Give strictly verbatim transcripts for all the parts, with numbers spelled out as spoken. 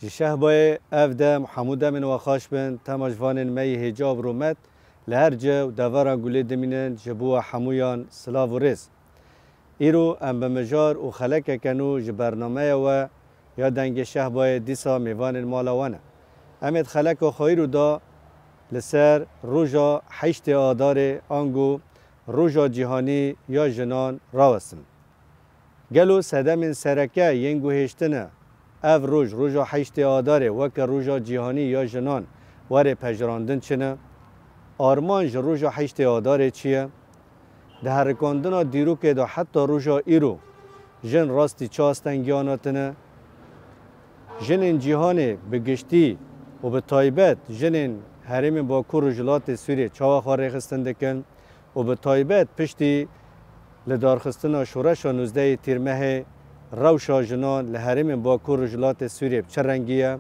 Ji Şehbayê ev dem hemû demên we xweş bin, tema ji vanên me yê hêja û rûmet li her cih û devera gulê dimînin, ji bo we hemûyan silav û rêz. Îro em bi mijar û xelekeke nû ji bernameya we ya Dengê Şehbayê dîsa mêvanên mala we ne. Em ê di xeleka xwe îro de li ser roja heştê Adarê ango roja cîhanî ya jinan rawestin. Gelo sedemên sereke yên guhêştine ev roj, roja heştê Adarê weke roja cîhanî ya jinan were pejirandin çi ne? Armanc ji roja heştê Adarê çi ye? Di herikandina dîrokê de heta roja îro jin rastî çi astengiyana tine? Jinên cîhanê bi giştî û bi taybet jinên herêmên Bakur û Rojhilatê Sûriyê çawa xwe rêxistin dikin û bi taybet piştî lidarxistina şoreşa nûzdehê Tîrmehê rewşa jinan li herêmên Bakur û Rojhilatê Sûriyê bi çi rengî ye?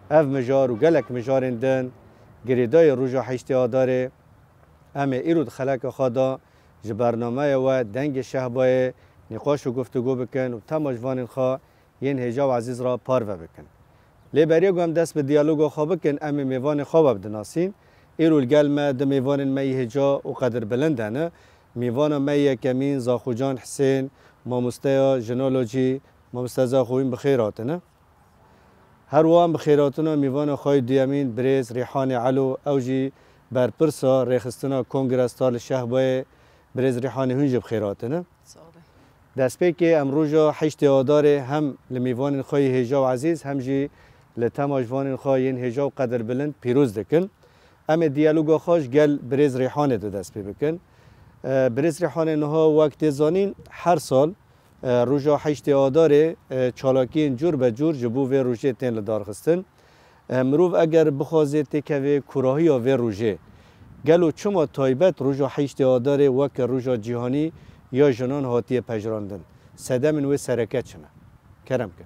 Ev mijar û gelek mijarên din girêdayî roja heştê Adarê. Em ê îro di xeleka xwe de ji bernameya we Dengê Şehbayê nîqaş û guftûgo bikin û tema ji vanên xwe yên hêja û ezîz re parve bikin. Lê beriya ku em dest bi diyaloga xwe bikin, em ê mêvanê xwe we bidinasîn. Îro li gel me du mêvanên me yê hêja û qedirbilind hene. Mêvana me yê yekemîn Zaxocan Hisên, mamosteya jinolojî, mamoste Zaxo, hûn bi xêr hatine. Her wiha em bi xêrhatina mêvana xwe yê duyemîn birêz Rîhanê Elo, ew jî berpirsa rêxistina Kongre Star li Şehbayê. Birêz Rîhanê, hûn jî bi xêr hatine. Sağ olun. Destpêkê em roja heştê Adarê hem li mêvanên xwe yê hêja û ezîz hem jî li tema ji vanên xwe yên hêja û qedirbilind pîroz dikin. Em ê diyaloga xwe ji gel birêz Rîhanê de dest pê bikin. E, birêz Rîhanê, niha wek tê zanîn her sal, e, roja heştê Adarê, e, çalakiyên cûr be cûr ji bo vê rojê tên lidarxistin. E, mirov eger bixwaze têkeve kurahiya vê rojê, gelo çima taybet roja heştê Adarê weke roja cîhanî ya jinan hatiye pejirandin? Sedemên wê sereke çi ne? Kerem ke.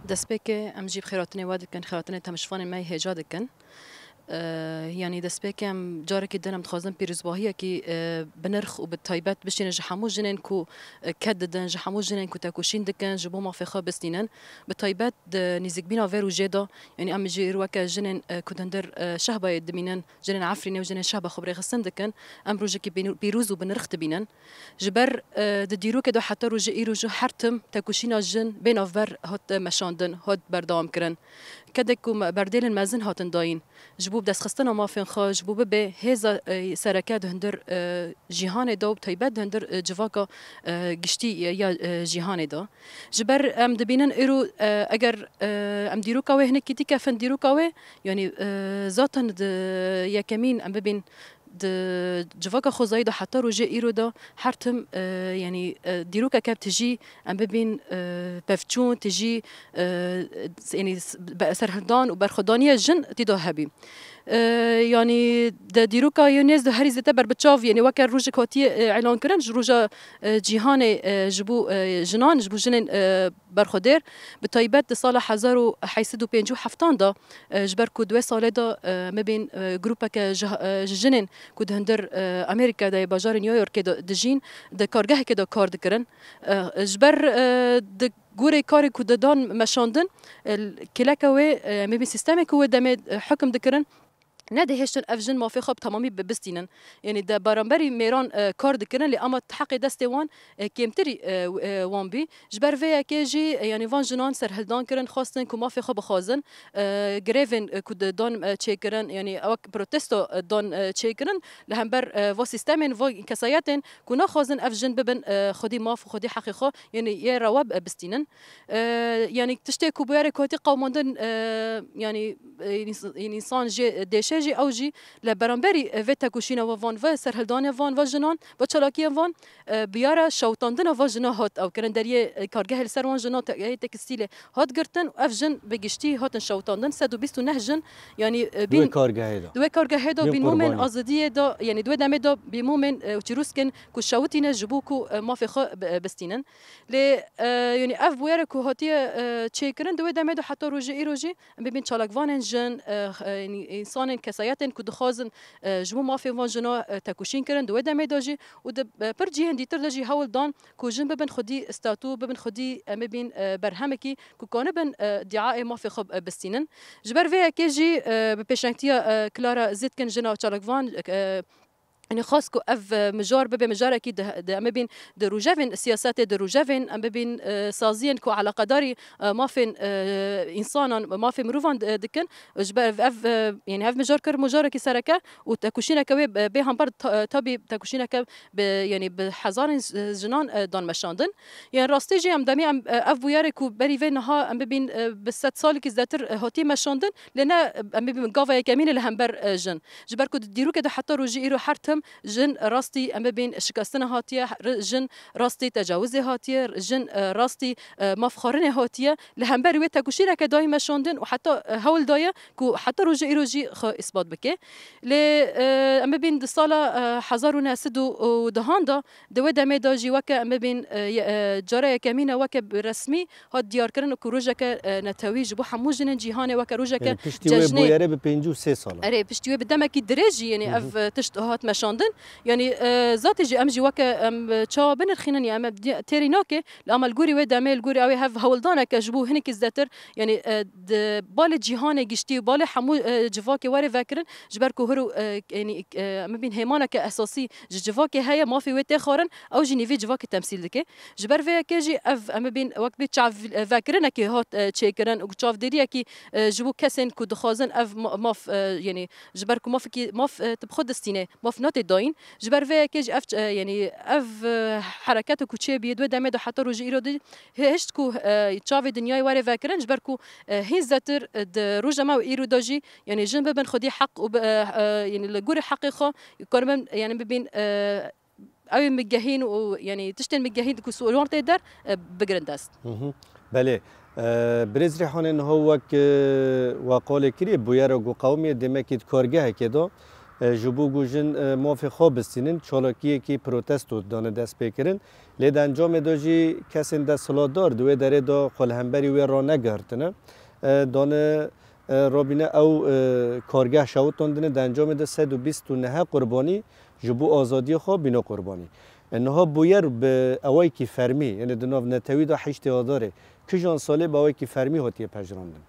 Destpêkê em jî bi xêrhatinê we dikin, xêrhatinê temaşevanên me yê hêja dikin. E, yanî destpêkê em carekî din em dixwazin pîrozbahiyekî, e, bi nirx û bi taybet bişînin ji hemû jinên ku, e, ked didin, ji hemû jinên ku tekoşîn dikin, ji bo mafê xwe bistînin. Bi taybet di nîzîkbîna vê rojê de, yanî em jî weke jinên, e, ku di hundir, e, Şehbayê dimînin, jinên Efrînê û jinên Şehba xwe bi rêxistin dikin, em rojekî pînû-, pîroz û bi nirx dibînin. Ji ber, e, di dîrokê de heta rojê îro jî her tim tekoşîna jin bê navber hat, e, meşandin, hat berdewam kirin. Kedek ku me-, berdêlên mezin hatin dayîn, ji bo bi destxistina mafên xwe, ji bo bibe hêza, e, sereke di hundir, e, cîhanê de û bi taybet di hundir, e, civaka, e, giştî ya, ya, e, cîhanê de. Ji ber em dibînin îro, e, eger, e, em dîroka wê hinekî dîkefin dîroka wê, yanî, e, zaten di yekemîn em bibîn di civaka xwezayî de heta rojê îro de her tim, e, yanî, e, dîrokeke tijî em bibîn, e, pevçûn, tijî, e, yanî s-, be-, serhildan û berxwedaniya jin tî de hebî. E, yanî di dîroka yê nêz de herî zêde berbiçav, yanî weke rojek hatiye, e, îlan kirin, ji roja, e, cîhanê, e, ji bo, e, jinan, ji bo jinên, e, berxwedêr, bi taybet di sala hezar û heşt sed û pêncî û heftan de, e, ji ber ku di wê salê de, e, me bên, e, grûpeke ji, e, ji jinên ku di hundir, e, Amerîka de yê bajarê New Yorkê de dijîn, di kargehekê de kar dikirin. E, ji ber, e, di gorê karê ku didan meşandin, e, kêleke wê, e, me bên sîstemê ku wê demê, e, hukm dikirin, nedihêştin ev jin mafê xwe bi temamî bibistînin. Yanî di beramberî mêran, e, kar dikirin, lê ema heqê destê wan, e, kêmtirî, e, e, wan bî. Ji ber vê yekê jî, e, yanî van jinan serhildan kirin, xwestin ku mafê xwe bixwazin. E, grevên, e, ku di dan, e, çêkirin, yanî wek protesto, e, dan, e, çêkirin, li hember, e, va sîstemên, va kesayetên ku naxwazin ev jin bibin, e, xwedî maf û xwedî heqê xwe, yanî yê rewa, e, bistînin. E, yanî tiştê ku bûyerê ku hatî qewimandin, e, yanî, e, însan jê dêşe Jî ew jî li beramberî, e, vê tekoşîna van, van, vê serhildanê van, va jinan, va çalakiyên van, e, biyara şewitandina va jinan hat ew kirin. Deriyê, e, kargehê li ser wan jinan te-, yê tekstîlê hat girtin û ev jin bi giştî hatin şewitandin. Sed û bîst û neh jin, yanî, e, Di wê bîn-, kargehê de. di wê kargehê de Bîn bîn mûmên qurbaniyan. azadiyê de, yanî di wê demê de bîn mûmên, e, çirûskên ku şewitîne ji bo ku, e, mafê xwe bi-, e, bistînin. Lê, e, yanî ev bûyerek ku hatiye, e, çêkirin, di wê demê de heta rojê îro jî em bibîn çalakvanên jin, e, e, yanî însanên, kesayetên ku dixwazin, e, ji bo mafên van jina, e, tekoşîn kirin, di wê demê de jî û di, e, pir cihên dîtir de jî hewl dan ku jin bibin xwedî statû, bibin xwedî, em bibîn, e, berhemekî ku kanibin, e, diaê mafê xwe, e, bistînin. Ji ber vê yekê jî, e, bi pêşengtiya, e, Clara Zitkin, jina çalakvan, e, Yanî xwest ku ev, e, mijar bibe mijarekî di, di, em bibîn di rojevên siyasetê, di rojevên em bibîn, e, saziyên ku eleqedarî, e, mafên, e, însanan, mafê mirovan di, dikin. Ji ber ev, ev, e, yanî ev mijar kir mijarekî sereke û tekoşîneke wê, e, bê hember ta-, tabî tekoşîneke bi, yanî bi hezarên j-, jinan, e, dan meşandin. Yanî rastî jî em demê em, e, ev bûyerê ku berî vê niha em bibîn, e, bi sed salekî zêdetir, e, hatiye meşandin, lê ne, e, em bibîn gava yekemîn e li hember, e, jin. Ji ber ku di dîrokê de heta rojê îro her tim jin rastî em bibîn şikestina hatiye, r-, jin rastî tecawizê hatiye, jin, e, rastî, e, mafxwarinê hatiye. Li hember wê tekoşîneke dayî meşandin û heta, e, hewl daye ku heta rojê îro jî xwe îspat bike. Lê, e, em bibîn di sala, e, hezar û neh sed û dehan de, di wê demê de jî weke em bibîn, e, ye-, e, cara yekemîn e weke bi resmî hat diyarkirin ku rojeke, e, netewî ji bo hemû jinên cîhanê weke rojeke Yanî piştî wê cejnê. bûyerê bi pêncî û sê sala. Erê, piştî wê bi demekî dirêj jî, yanî Hı hı. ev, e, tişt hat meşandin. Yanî, e, zatê jî em jî weke em, e, çawa binirxînin ya em di-, têrî nake, lê ama li gorî wê demê, li gorî ew ê hev hewldaneke ji bo hinekî zêdetir, yanî, e, di balê cîhanê giştî, balê hemû, e, civakê were vekirin, ji ber ku hiro, e, yanî, e, em bibîn hêmaneke esasî ji civakê heye, mafê wê tê xwarin, ew jî nîvê civakê temsîl dike. Ji ber vê yekê jî ev, em bibîn wek bê çav-, vekirinekê hat, e, çêkirin û çavdêriyekî, e, ji bo kesên ku dixwazin ev ma-, maf, e, yanî ji ber ku mafekî, maf, e, tu bi xwe distîne, maf nate dayîn. Ji ber vê yekê jî ev ç-, e, yanî ev, e, hereket ku çêbî di wê demê de heta rojê îro de hişt ku, e, çavê dinyayê were vekirin, ji ber ku, e, hîn zêdetir, e, di roja me û îro de jî, yanî jin bibin xwedî heq û bi, e, e, yanî li gorî heqê xwe, ku bibin, yanî bibîn, e, ew ê migehîn û, yanî tiştên migehîn ku soran tê der, e, bigirin dest. Hı hı. Belê. E, Birêz Rîhanê niha wek, e, we qalê kiriye, bûyera ku qewimiye demekî di kargehekê de, e, ji bo ku jin, e, mafê xwe bistînin, çalakiyekî protesto dane destpêkirin. Lê di encamê de jî kesên desthilatdar di wê derê de xwe li hemberî wê ranegihartine. E, dane, e, rabîne ew, e, kargeh şewitandine, di encamê de sed û bîst û neh qurbanî ji bo azadiya xwe bîne qurbanî. E, niha bûyer bi awayekî fermî, yanî di nav netewî de heştê Adarê, kijan salê bi awayekî fermî hatiye pejirandin?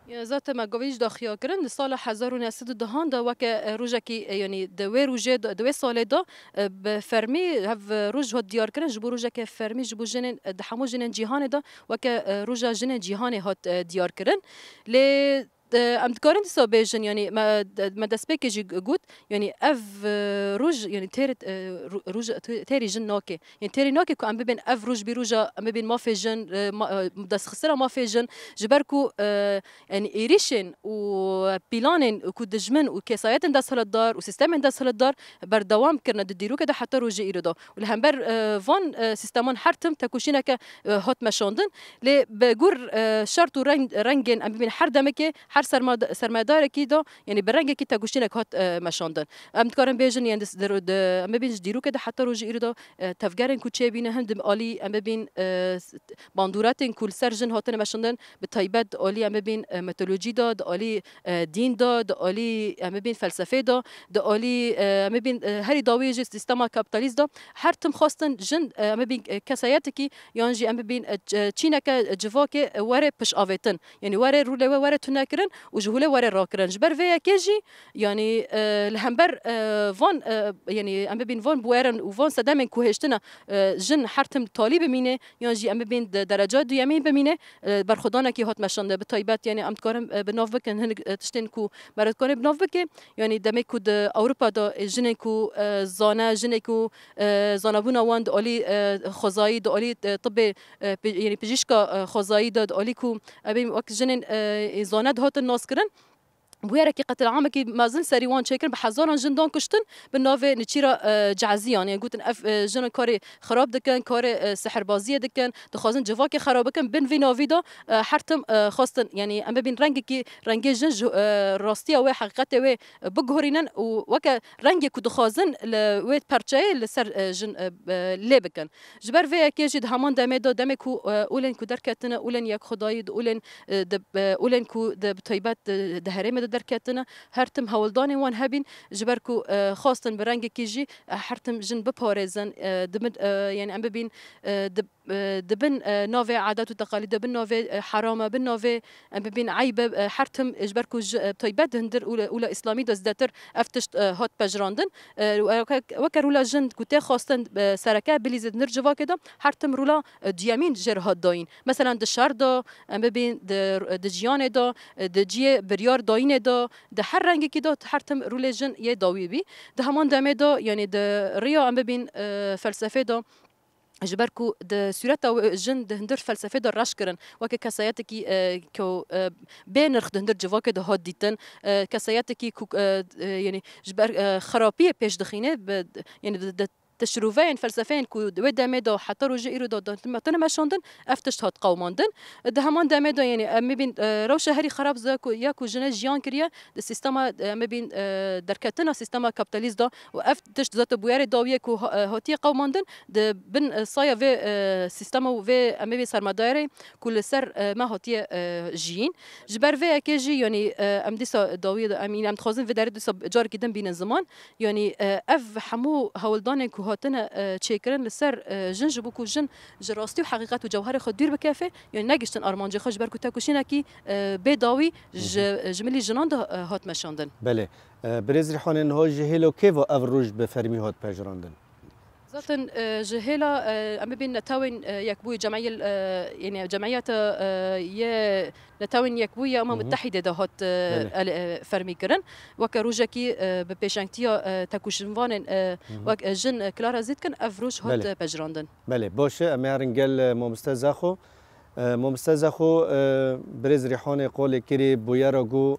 Ya, zaten me gavê jî daxuya kirin, di sala hezar û neh sed û dehan de weke, e, rojekî, e, yanî di wê rojê de, di wê salê de, e, bi fermî hev, e, roj hat diyar kirin, ji bo rojeke fermî, ji bo jinên, e, di hemû jinên cîhanê de weke, e, roja jinên cîhanê hat, e, diyar kirin. Lê, e, em dikarin dîsa bêjin, yanî me, de-, me destpêkê jî got, yanî ev, e, roj, yanî têrê, e, ro-, roj, tê-, têrî jin nake. Yanî têrî nake ku em bibên ev roj bî roja, em bibên mafê jin, e, ma-, e, destxistina mafê jin, ji ber ku, e, yanî êrîşên û planên ku dijmin û kesayetên desthilatdar û sîstemên desthilatdar berdewam kirine di dîrokê de heta rojê îro de. Û li hember, e, van, e, sîsteman her tim tekoşîneke, e, hat meşandin. Lê bi gor, e, şert û reng, rengên em bibînin her demekê, her serma-, sermayedarekî de, yanî bi rengekî tekoşînek hat, e, meşandin. Em dikarin bêjin, yanî di, di, di, em bibînin ji dîrokê de heta rojê îro de, e, tevgerên ku çêbîne, him di alî em bibîn, e, s-, bandûretên ku li ser jin hatine meşandin, bi taybet di alî em bibîn, e, mitolojî de, di alî, e, dîn de, di alî em bibîn felsefê de, di alî, e, em bibîn, e, herî dawî jî sîstema kapîtalîst de, her tim xwestin jin, e, em bibîn, e, kesayetekî yan jî em bibîn, e, ç-, e, çîneke, e, civakê, e, were piştavêtin. Yanî were rûlê we were tunekirin û ji holê were rakirin. Ji ber vê yekê jî, yanî, e, li hember, e, van, e, yanî em bibîn van bûyerin û van sedemên ku hêştina, e, jin her tim talî bimîne, yan jî em bibîn di dereca duyemîn bimîne, e, berxwedanekî hat meşandin. Bi taybet, yanî em dikarin, e, bi nav bikin hinek, e, tiştên ku me re dikare bi nav bike. Yanî demê ku di Ewropa de, e, jinên ku, e, zane, jinê ku, e, zanebûna wan di alî, e, xwezayî, di alî, e, tibê, e, pi-, yanî pijîşka, e, xwezayî de, di alî ku, e, bê wek jinên, e, zane dihatin naskirin. bûyerekî qetilamekî mezin serî wan çêkirin, bi hezaran jin dan kuştin bi navê nêçîra, e, ceziyan. Yên gotin ev, e, jin karê xirab dikin, karê, e, sihirbaziyê dikin, dixwazin civakê xerab bikin. Bin vî navî de, e, her tim, e, xwestin, yanî em bibîn rengekî, rengê jin ji, e, rastiya wê, heqîqetê wê, e, biguherînin û weke rengê ku dixwazin li wê perçeyê li ser, e, jin, e, e, lê bikin. Ji ber vê yekê jî di heman demê de, demê ku, e, olên ku derketine, olên yekxwedayî, di olên, e, di, e, olên ku di, bi taybet di, di herêmê de derketine, her tim hewldanên wan hebîn, ji ber ku, e, xwestin bi rengekî jî, e, her tim jin biparêzin, e, di bin, e, yanî em bibîn, e, di, e, di bin, e, navê adet û teqalîd de, bin navê, e, heram e, bin navê, em bibîn eyb e, e, her tim, e, ji ber ku ji, e, taybet di hundir ûla, ûla îslamî de zêdetir ev tişt, e, hat pejirandin. E, weke, weke rûla jin ku tê xwestin, e, sereke bilîze di hundir civakê de, her tim rûla, e, duyemîn jê re hat dayîn. Meselan di şer de, em bibîn di, di jiyanê de, e, di cihê biryar dayînê de, di her rengekî de her tim rûlê jin yê dawî bî. Di heman demê de, yanî di riya em bibîn, e, felsefê de, ji ber ku di sûreta wê jin di hundir felsefê de reş kirin, weke kesayetekî, e, ku, e, bê nirx di hundir civakê de hat dîtin, e, kesayetekî ku, e, e, yanî ji ber, e, xerapiyê pêş dixîne, bi, yanî di, di tişrûveyên felsefeyên ku di wê demê de heta roja îro de, de tune meşandin, ev tişt hat qewimandin. Di heman demê de, yanî em bibîn, e, rewşa herî xerab ze ku ya ku jinê jiyan kiriye, di sîstema, e, em bibîn, e, derketina sîstema kapîtalîst de û ev tişt zate bûyerê dawiyê ku ha-, e, hatiye qewimandin, di bin, e, saya vê, e, sîstema û vê, em ê vê sermadayerê ku li ser, e, me hatiye, e, jiyîn. Ji ber vê yekê jî, yanî, e, em dîsa dawiyê de, em, em dixwazin vê derê dîsa carekî din bînin ziman. Yanî, e, ev hemû hewldanên ku hatine, e, çêkirin li ser, e, jin, ji bo ku jin ji rastî û heqîqet û cewherê xwe dûr bikeve, yanî negiştin armancê xwe, ji ber ku têkoşînekî, e, bê dawî ji, ji milî jinan de, e, hat meşandin. Belê. E, Birêz Rîhanê, niha ji hêla kê ve ev roj bi fermî hat pejirandin? Zaten, e, ji hêla, e, em bibîn netewên, e, yekbûyî cemiyê, e, yanî cemiyeta, e, yê netewên yekbûyî ya Umem Mutehîdê de hat, e, Belê. el-, e, fermî kirin. Weke rojekî, e, bi pêşengtiya, e, têkoşînvanên, e, wek, e, jin, e, Clara Zetkin ev roj hat, Belê. e, pejirandin. Belê, baş e, em ê herin gel, e, mamoste Zexo. E, mamoste Zexo, e, Birêz Rîhanê qolê kirî bûyera ku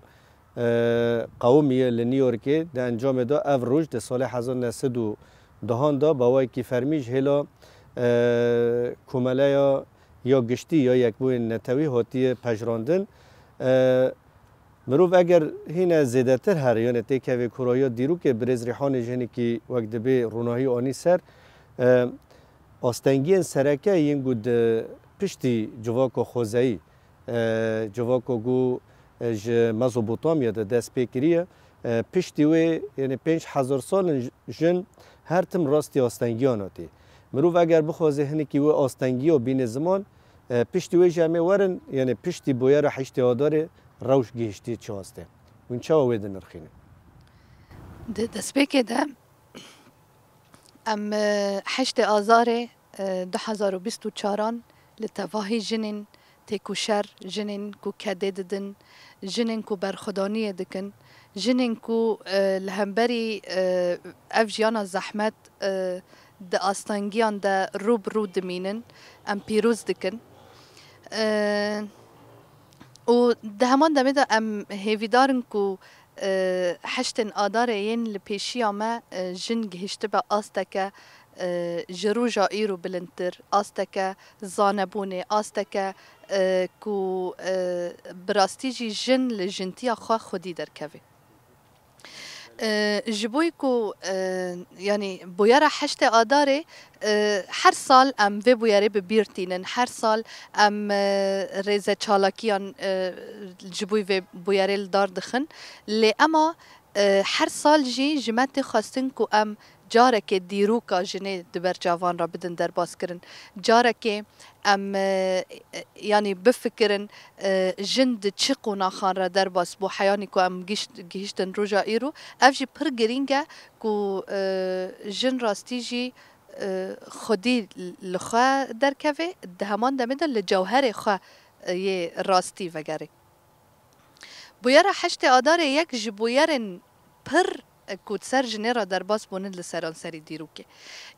e, qewimiye li New Yorkê di encamê de ev roj di salê hezar neh sed û dehan de bi awayekî fermî ji hêla, e, komeleya ya giştî ya Yekbûyên Netewî hatiye pejirandin. E, mirov eger hîne zêdetir here, yanê têkeve kûrahiya dîrokê Birêz Rîhanê ji hinekî wek dibê ronahî anî ser, e, astengiyên sereke yên ku di piştî civaka xwezeyî, e, civaka ku, e, ji Mezopotamya de dest pê kiriye. E, piştî wê, yanî pênc hezar sal in j-, jin her tim rastî astengiyan hatî. Mirov eger bixwaze hinekî wê astengiya bîne ziman, e, piştî wê jî em ê werin, yanî piştî bûyera heştê Adarê rewş gihiştiye çi astê? Hûn çawa wê dinirxînin? Di destpêkê de Em, e, heştê Azarê, e, du hezar û bîst û çaran li tevahî jinên têkoşer, jinên ku kedê didin, jinên ku berxwedaniyê dikin, jinên ku, e, li hemberî, e, ev jiyana zehmet, e, di astengiyan de rû bi rû dimînin, em pîroz dikin. E, û di heman demê de em hêvîdar in ku, e, heştên Adarê yên li pêşiya me, e, jin gihiştibe asteke, e, ji roja îro bilindtir, asteke zanebûnê, asteke, e, ku, e, bi rastî jî jin li jintiya xwe xwedî derkeve. E, ji bo ku, e, yanî bûyera heştê Adarê, e, her sal em vê bûyerê bi bîr tînin. Her sal em, e, rêze çalakiyan, e, ji bo vê bûyerê li dar dixin. Lê ema, e, her sal jî ji me tê xwestin ku em carekê dîroka jinê di ber çavan re bidin derbaskirin. Carekê em, e, e, yanî bifikirin, e, jin di çi qonaxan re derbas bû, heyanî ku em gişt-, gihiştin roja îro. Ev jî pir girîng e ku, e, jin rastî jî, e, xwedî li xwe derkeve, di heman demê de li cewherê xwe, e, yê rastî vegere. Bûyera heştê Adarê yek ji bûyerên pir ku di ser jinê re derbas bûne li seranserî dîrokê.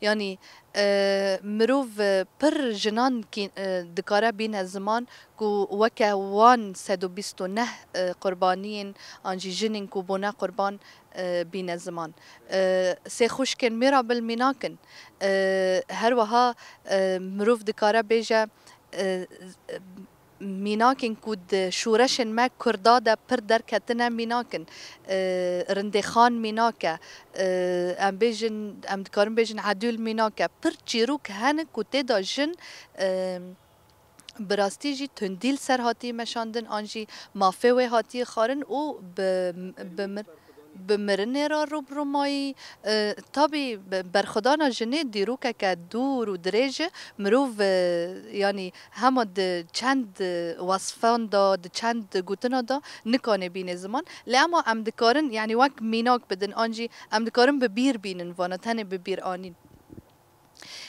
Yanî, e, mirov, e, pir jinan kî, e, dikare bîne ziman ku weke wan sed û bîst û neh, e, qurbaniyên an jî jinên ku bûne qurban, e, bîne ziman. E, sê xwişkên Mîrabil mînak in. E, her wiha, e, mirov dikare bêje, e, mînakên ku di şoreşên me Kurda de pir derketine mînak in. E, Rindêxan mînak e. E, em bêjin, em dikarin bêjin Edûl mînak e. Pir çîrok hene ku tê de jin, e, bi rastî jî tundî li ser hatî meşandin an jî mafê wê hatiye xwarin û bi, bi mir-, bi mirinê re rû bi rû mayî. E, tabî be-, berxwedana jinê dîrokeke dûr û dirêj e. Mirov, e, yanî hema di çend, e, wesfan de, di çend gotina de nikane bîne ziman. Lê ema em dikarin, yanî wek mînak bidin, an jî em dikarin bi bîr bînin vana, tenê bi bîr anîn.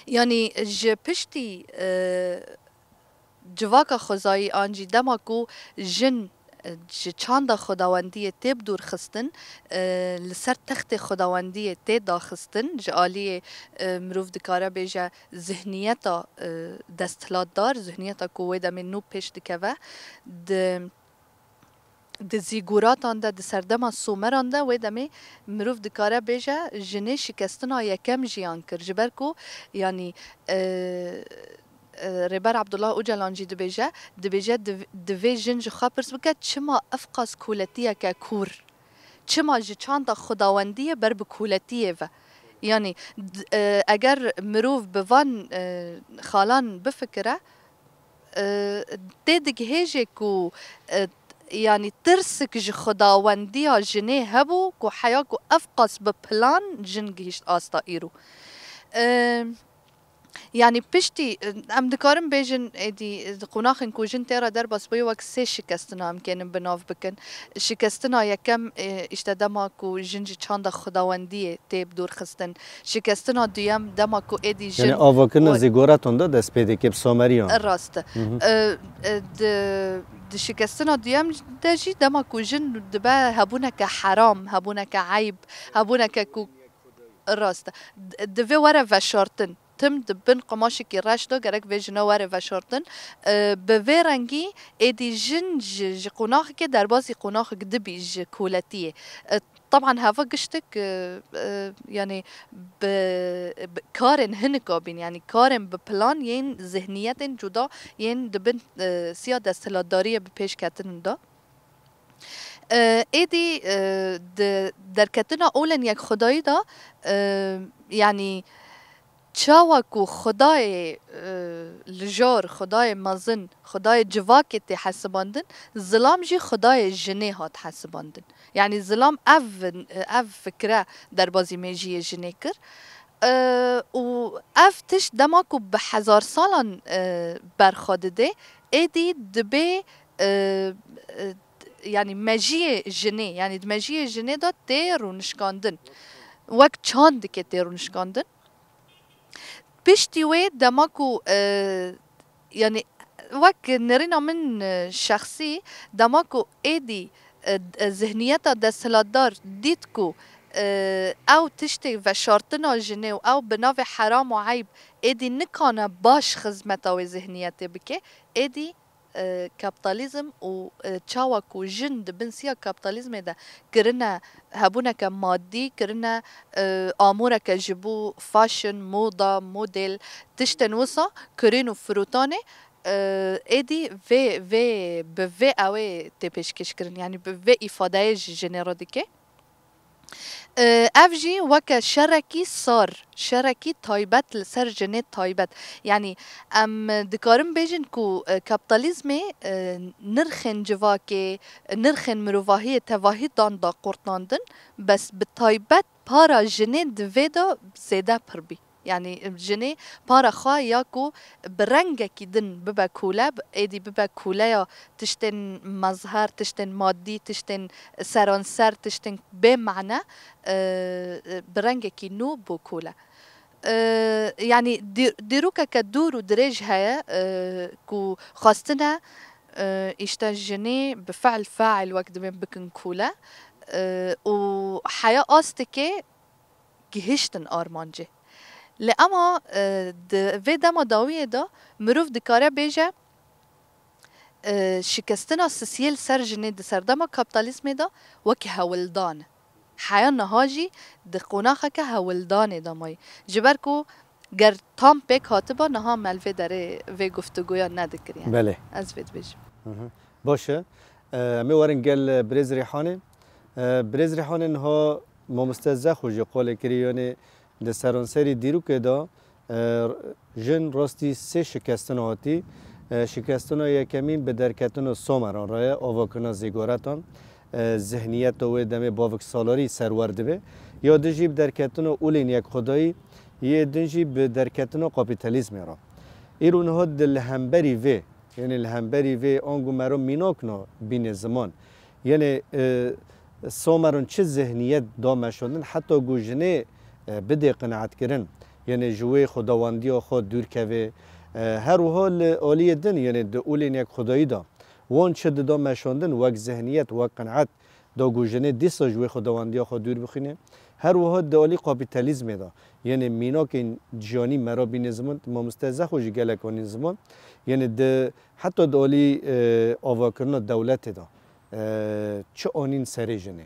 Yanî ji piştî, e, civaka xwezayî an jî dema ku jin, e, ji çanda xwedawendiyê tê bi dûr xistin, e, li ser textê xwedawendiyê tê daxistin, ji aliyê, e, mirov dikare bêje zihniyeta, e, desthilatdar, zihniyeta ku wê demê nû pêş dikeve, di, di zîguratan de, di serdema Sumeran de wê demê mirov dikare bêje jinê şikestina yekem jiyan kir. Ji ber ku, yanî, e, e, Rêber Abdullah Ocalan jî dibêje, dibêje div-, divê jin ji xwe pirs bike, çima ev qas koletiyeke kûr? Çima ji çanda xwedawendiyê ber bi koletiyê ve? Yanî, d-, e, eger mirov bi van, e, xalan bifikire, e, tê digihêje ku, e, yanî tirsik ji xwedawendiya jinê hebû ku heya ku ev qas bi plan jin gihîşt asta îro. E, Yanî piştî, em dikarin bêjin êdî, qonaxên ku jin tê re derbas bûye wek sê şikestina em kênin bi nav bikin. Şikestina yekem, e, îşte dema ku jin ji çanda xwedawendiyê tê bi dûr xistin. Şikestina duyem dema ku êdî jin... Yanî avakirina zîgoratan de dest pê dike bi Sameriyan. Rast e. Hı hı. E, e, di, di şikestina duyem de jî dema ku jin dibe hebûneke heram, hebûneke eyb, hebûneke ku rast e. D-, divê were veşartin. Tim di bin qumaşekî reş de gerek vê jina were veşartin. E, bi vê rengî êdî jin ji, ji qonaxekê derbasî qonaxek dibî ji koletiyê. E, teban heva giştik, e, e, yanî bi, bi karên hinika bîn, yanî karên bi plan yên zihniyetên cuda yên di bin, e, siya desthilatdariyê bi pêş ketinin de. E, êdî, e, di derketina olên yekxwedayî de, e, yanî çawa ku Xwedayê, e, li jor, Xwedayê mezin, Xwedayê civakê tê hesibandin, zilam jî Xwedayê jinê hat hesibandin. Yanî zilam ev, ev fikre derbazî mêjiyê jinê kir. E, û ev tişt dema ku bi hezar salan, e, berxwe dide, êdî dibê, e, e, yanî mejiyê jinê, yanî di mejiyê jinê de tê rûnişkandin. Wek çandikê tê rûnişkandin. Piştî wê dema ku, e, yanî wek nerîna min, e, şexsî, dema ku êdî, e, e, zihniyeta desthilatdar dît ku, e, ew tiştê veşartina jinê û ew bi navê heram û eyb êdî nikane baş xizmeta wê zihniyetê bike, êdî e, kapitalizm û, e, çawa ku jin di bin siya kapitalizmê de kirine hebûneke madî, kirine, e, amûreke ji bo fashion, moda, model, tiştên wisa, kirîn û firotanê, e, êdî vê, vê, bi vê ewê tê pêşkêşkirin, yanî bi vê îfadeyê ji jinê re dike. E, ev jî weke şerekî sar, şerekî taybet li ser jinê taybet. Yanî em dikarin bêjin ku, e, kapitalizmê, e, nirxên civakê, nirxên mirovahiyê tevahî dan daqurtandin, bes bi taybet para jinê di vê de zêde pir bî. Yanî, jinê para xwe ya ku bi rengekî din bibe kole, êdî bibe koleya tiştên mezher, tiştên madî, tiştên seranser, tiştên bê mane, e, bi rengekî nû bû kole. E, yanî dî-, dîrokeke dûr û dirêj heye, e, ku xwestine, e, îşte jinê bi fe'l fail wek dibên bikin kole. e, û heya astekê gihiştin armancê. Lê ema, e, di vê dema dawiyê de mirov dikare bêje, e, şikestina sisiyê li ser jinê di serdema kapîtalîzmê de wekî hewldan e. Heya niha jî di qonaxeke hewldanê de mayî. Ji ber ku ger tam pêk hatiba, niha me li vê derê vê guftûgoya nedikiriye. Belê. Ez vê dibêjim. Hı hı. Baş e. E, em ê werin gel, e, birêz Rîhanê. E, birêz Rîhanê niha mamoste Zexo jî qolê kirî, yanî di seranserî dîrokê de, e, jin rastî sê şikestin hatî. E, şikestina yekemîn bi derketina Someran re ye, avakirina zîgaretan. E, zihniyeta wê demê baviksalarî serwer dibe. Ya din jî bi derketina olên yekxwedayî, yê din jî bi derketina kapîtalîzmê re. Îro niha di li hemberî vê, yanî li hemberî vê ango mero mînak na bîne ziman. Yanî, e, Someran çi zihniyet da meşandin, heta ku jinê, e, bidê qenaetkirin, yanî ji wê xwedawendiya xwe dûr keve. E, her wiha li aliyê din, yanî di olên yekxwedayî de, wan çi dida meşandin, wek zihniyet, wek qenaet, da ku jinê dîsa ji wê xwedawendiya xwe dûr bixîne. Her wiha di alî kapîtalîzmê de, yanî mînakên jiyanî mera bîne ziman, mamoste Zexo jî gelek anîn ziman. Yanî di, heta di alî, e, avakirina dewletê de, e, çi anîn serê jinê?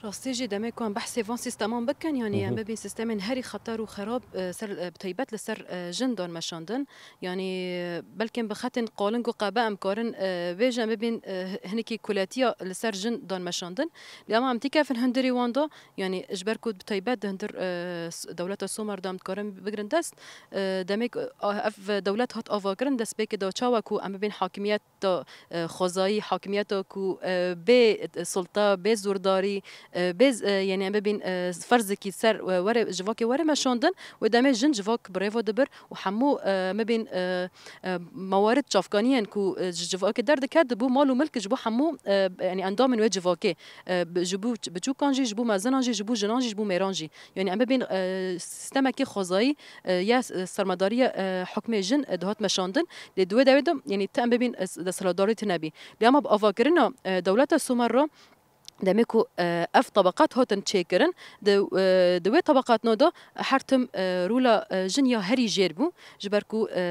Rastî jî demê ku em behsê van sîsteman bikin, yanî Hı hı. em bibîn sîstemên herî xeter û xerab, e, ser, e, bi taybet li ser, e, jin dan meşandin. Yanî, e, belkên bi xetên qalin ku qebe em karin, e, bêjin em bibîn, e, hinekî kuletiya li ser jin dan meşandin. Lê ema em tîkevin hundirî wan de, yanî ji ber ku bi taybet di hundir, e, s-, dewleta Somer de em dikarin bigrin dest, e, demê ku, a, ev dewlet hat avakirin, destpêkê de çawa ku em bibîn hakimiyet ta, e, xwezayî, hakimiyeta ku, e, bê, e, sulta, bê zordarî, e, bê z-, e, yanî em bibîn, e, ferzekî ser, e, were, civakê were meşandin, wê demê jin civak bi rêva dibir û hemû, e, em bibîn, e, e, mewarid çavkaniyên ku, e, ji civakê derdike, dibû mal û milk ji bo hemû, e, yanî endamên wê civakê, e, bi-, ji bo ç-, biçûkan jî, ji bo mezinan jî, ji bo jinan jî, ji bo mêran jî. Yanî em bibîn, e, sîstemekê xwezayî, e, ya s-, sermadariya, e, hukmê jin, e, dihat meşandin. Lê di wê dewê de, yanî ti em bibîn, e, s-, desthilatdarî tune bî. Lê ema bi avakirina, e, dewleta Somer re demê ku, e, ev tebeqat hatin çêkirin, di, e, di wê tebeqatna de her tim, e, rola, e, jin ya herî jêr bû. Ji ber ku, e,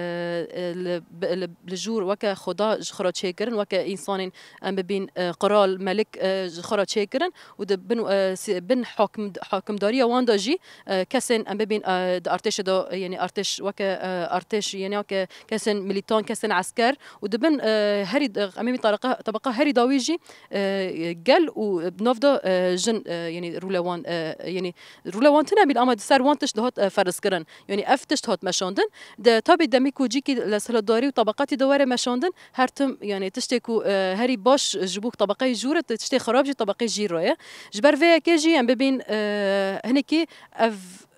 e, li, bi, li, li jûr weke xweda ji xwe re çêkirin, weke însanên em bibîn, e, qral, melik, e, ji xwe re çêkirin û di bin, e, si-, bin hakim-, hakimdariya wan de jî, e, kesên em bibîn, e, di artêşê de, e, yanî artêş weke, e, artêş, yanî weke kesên milîtan, kesên esker û di bin, e, herî, e, em bibîn tareqa-, tebeqa herî dawî jî, e, gel û, e, nav de, e, jin, e, yanî rûle wan, e, yanî rûle wan tune bîn ama di ser wan tişt dihat, e, ferizkirin. Yanî ev tişt hat meşandin. De, tabî demî ku cîkî li desthilatdarî û tebeqatî de were meşandin, her tim, yanî tiştê ku, e, herî baş ji bo tebeqeyê jûr e, tiştê xirab jî tebeqeyê jîr re ye. Ji ber vê yekê jî em bibîn, e, hinekî ev,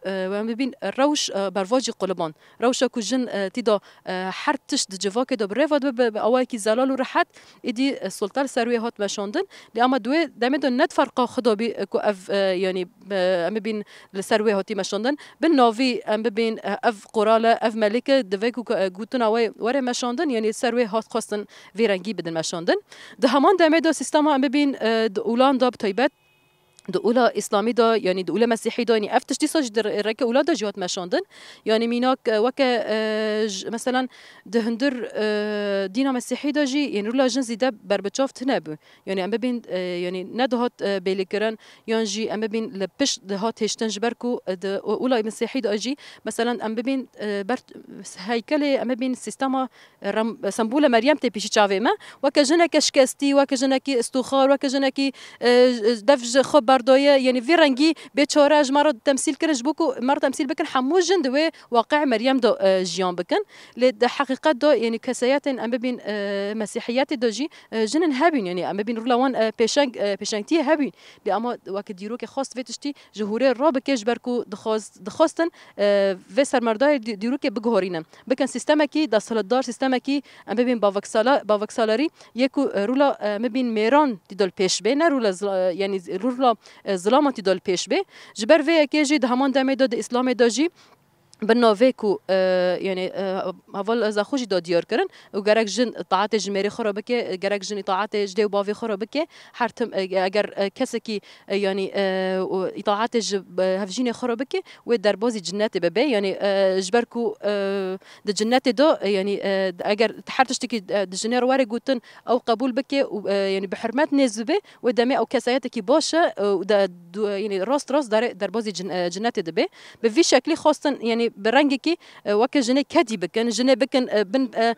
e, em bibîn rewş, e, bervajî quliban. Rewşa ku jin, e, tî de, e, her tişt di civakê de bi rêva dibe, bi, bi awayekî zelal û rehet, êdî, e, sulta li ser wê hat meşandin. Lê ama di wê demê de ne di ferqa xwe de bî, e, ku ev, e, yanî, e, em bibîn li ser wê hatî meşandin. Bin navî em bibîn, e, ev qoral e, ev melik e, divê ku, e, gotina wê were meşandin, yanî li ser wê hat xwestin vê rengî bidin meşandin. Di heman demê de sîstema em bibîn, e, di olan de bi taybet, di ola îslamî de, yanî di ola mesîhî de, yanî ev tişt dîsa jî di re-, reke olan de jî hat meşandin. Yanî mînak, e, weke, e, j-, meselan, di hundir, e, dîna mesîhî de jî, yanî rola jin zîde berbiçav tune bû. Yanî em bibîn, e, yanî nedihat, e, bêlîkirin, yan jî em bibîn li pişt dihat hêştin ji ber ku, e, di o-, ola mesîhî de jî, meselan, em bibîn, e, ber heykelê, em bibîn sîstema, e, rem-, sembola Meryem tê pêşî çavê me. Weke jineke şikestî, weke jinekî istûxar, weke jinekî, e, dev ji xwe berdaye, yanî vî rengî bêçare ji me re temsîl kirin, ji bo ku me re temsîl bikin, hemû jin di wê waqeê Meryem de, e, jiyan bikin. Lê di heqîqet de, yanî keseyetên em bibîn, e, mesîhiyetê de jî, e, jin hebîn, yanî em bibîn rûla wan, e, pêşeng, e, pêşengtiyê hebîn. Lê ama weke dîrokê xwest vê tiştî ji hûrê rabike, ji ber ku dixwaz-, dixwestin, e, vê sermerdayê dî-, dîrokê biguherînin. Bikin sîstemekî desthilatdar, sîstemekî em bibîn baveksala-, baveksala-, baveksala-, yê ku, e, rûla, e, em bibîn mêran tî de li pêş bê, ne rûla zila-, e, yanî rûla, e, zilama tî de li pêş bê. Ji ber vê yekê jî di heman demê de di Îslamê de jî bi navê ku, e, yanî, e, heval Zaxo jî da diyar kirin û gerek jin îtaetê ji mêrê xwe re bike, gerek jin îtaetê ji dê û bavê xwe re bike. Her tim, e, eger, e, kesekî, e, yanî, e, û îtaetê ji, e, hevjînê xwe re bike, wê derbazî cinnetê bibe. Yanî, e, ji ber ku, e, di cinnetê de, e, yanî, e, eger her tiştekî, e, di jinê re were gotin, ew qebûl bike û, e, yanî bi hurmet nêz bibe, wê demê ew kesayetekî baş e, e, û de, du-, yanî rast rast dare-, derbazî cin-, e, cinnetê dibe. Bi vî şeklî xwestin, yanî bi rengekî, e, weke jinê kedî bikin, jinê bikin, e, bin, e,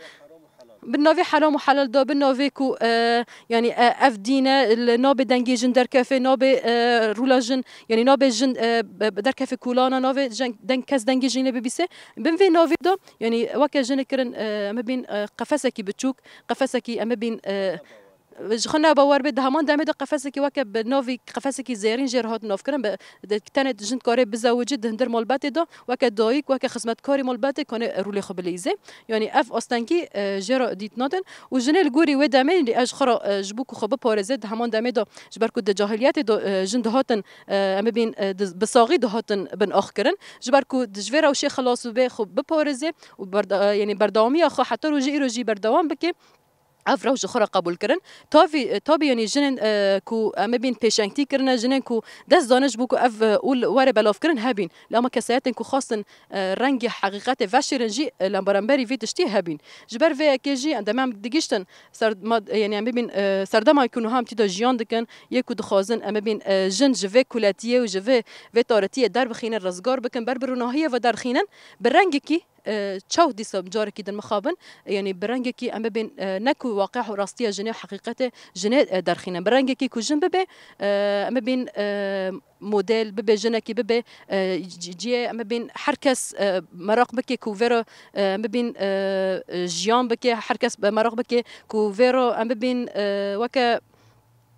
bin navê heram û helal da, bin navê ku, e, yanî, e, ev dîn e, li nabê dengê jin derkefe, nabê, e, rûla jin, yanî nabê jin, e, be-, derkefe kolana, navê jeng-, deng, kes dengê jinê bibîse. Bin vê navê da, yanî weke jinê kirin, e, em bibîn, e, qefesekî biçûk, qefesekî em bibîn, e, ji xwe nebawer be, di heman demê de qefesekî weke bi navî qefesekî zêrîn jê re hat navkirin, bi, di, tenê jin dikare bizewicî di hundir malbetê de, weke dayik, weke xizmetkarê malbetê kane rûlê xwe bileyze. Yanî ev astengî, e, jê re dît nadin û jinê li gorî wê demê, ez ji xwe re, e, ji bo ku xwe biparêze, di heman demê de, ji ber ku di cahiliyetê de, e, jin dihatin, e, em bibîn, e, di, bi saxî dihatin bin ax kirin. Ji ber ku di ji vê rewşê xilas bibe, xwe biparêze û berda-, e, yanî berdewamiya xwe heta rojê îro jî berdewam bike. Ev rewş ji xwe re qebûl kirin. Tavî, tabî, yanî jinên, e, ku em bibîn pêşengtî kirine, jinên ku dest dane ji bo ku ev, e, ûl were belavkirin hebîn. Lê ama kesayetên ku xwestin, e, rengê heqîqetê veşêrin jî, e, li beramberî vê tiştî hebîn. Ji ber vê yekê jî, em dema em digihîştin ser, ma, e, yanî em bibîn, e, serdema ku niha em tî de jiyan dikin, yê ku dixwazin em bibîn, e, jin ji vê kuletiyê û ji vê, vê tarîtiyê derbixînin, rizgar bikin, ber bi ronahiyê ve derxînin, bi rengekî e, çaw dîsa carekî din mixabin, yanî bi rengekî em bibên, e, ne ku waqî û rastiya jinê û heqîqetê jinê, e, derxînin. Bi rengekî ku jin bibe, e, em bibîn, e, model, bibe jinekî, bibe, e, ci-, cihê, em bibîn her kes, e, meraq bike ku vêro, e, em bibîn, e, e, jiyan bike, her kes be-, meraq bike ku vêro em bibîn, e, weke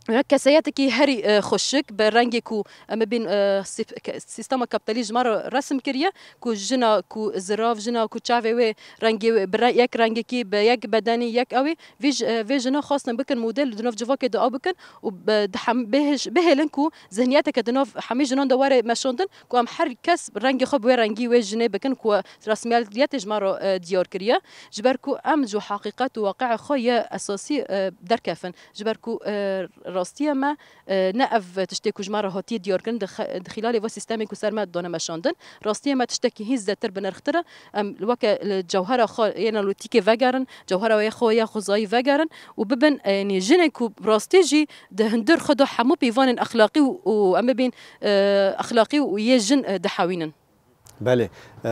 Wek keseyetekî herî, e, xweşik, bi rengê ku em bibîn, e, sîf-, ke-, sîstema kapîtalîst ji me re resim kiriye, ku jina ku zirav, jina ku çavê wê rengê wê bi re-, yek rengekî, bi yek bedenî, yek ew ê, vî ji-, e, vê jina xwestin bikin model di nav civakê de ew bikin û bi-, di hem-, bihêj-, bihêlin ku zihniyeteke di nav hemî jinan de were meşandin, ku em her kes rengê xwe bi wê rengî wê jinê bikin ku resmiyetê ji me re, e, diyar kiriye. Ji ber ku em ji heqîqet û waqi'a xwe yê esasî, e, derkefin. Ji ber ku, e, rastiya me, e, ne ev tiştê ku ji me re hatiye diyarkirin di xe-, di xîlalê vê sîstemê ku ser me dane meşandin. Rastiya me tiştekî hîn zêdetir bi nirxtir e. Em weke li cewhera xwe yê analîtîkê vegerin, cewhera wê xwe ya xwezayî vegerin û bibin, e, yanî jinên ku rastî jî di hundir xwe de hemû pîvanên exlaqî û, û em bibîn, e, exlaqî û yê jin, e, dihewînin. Belê. E,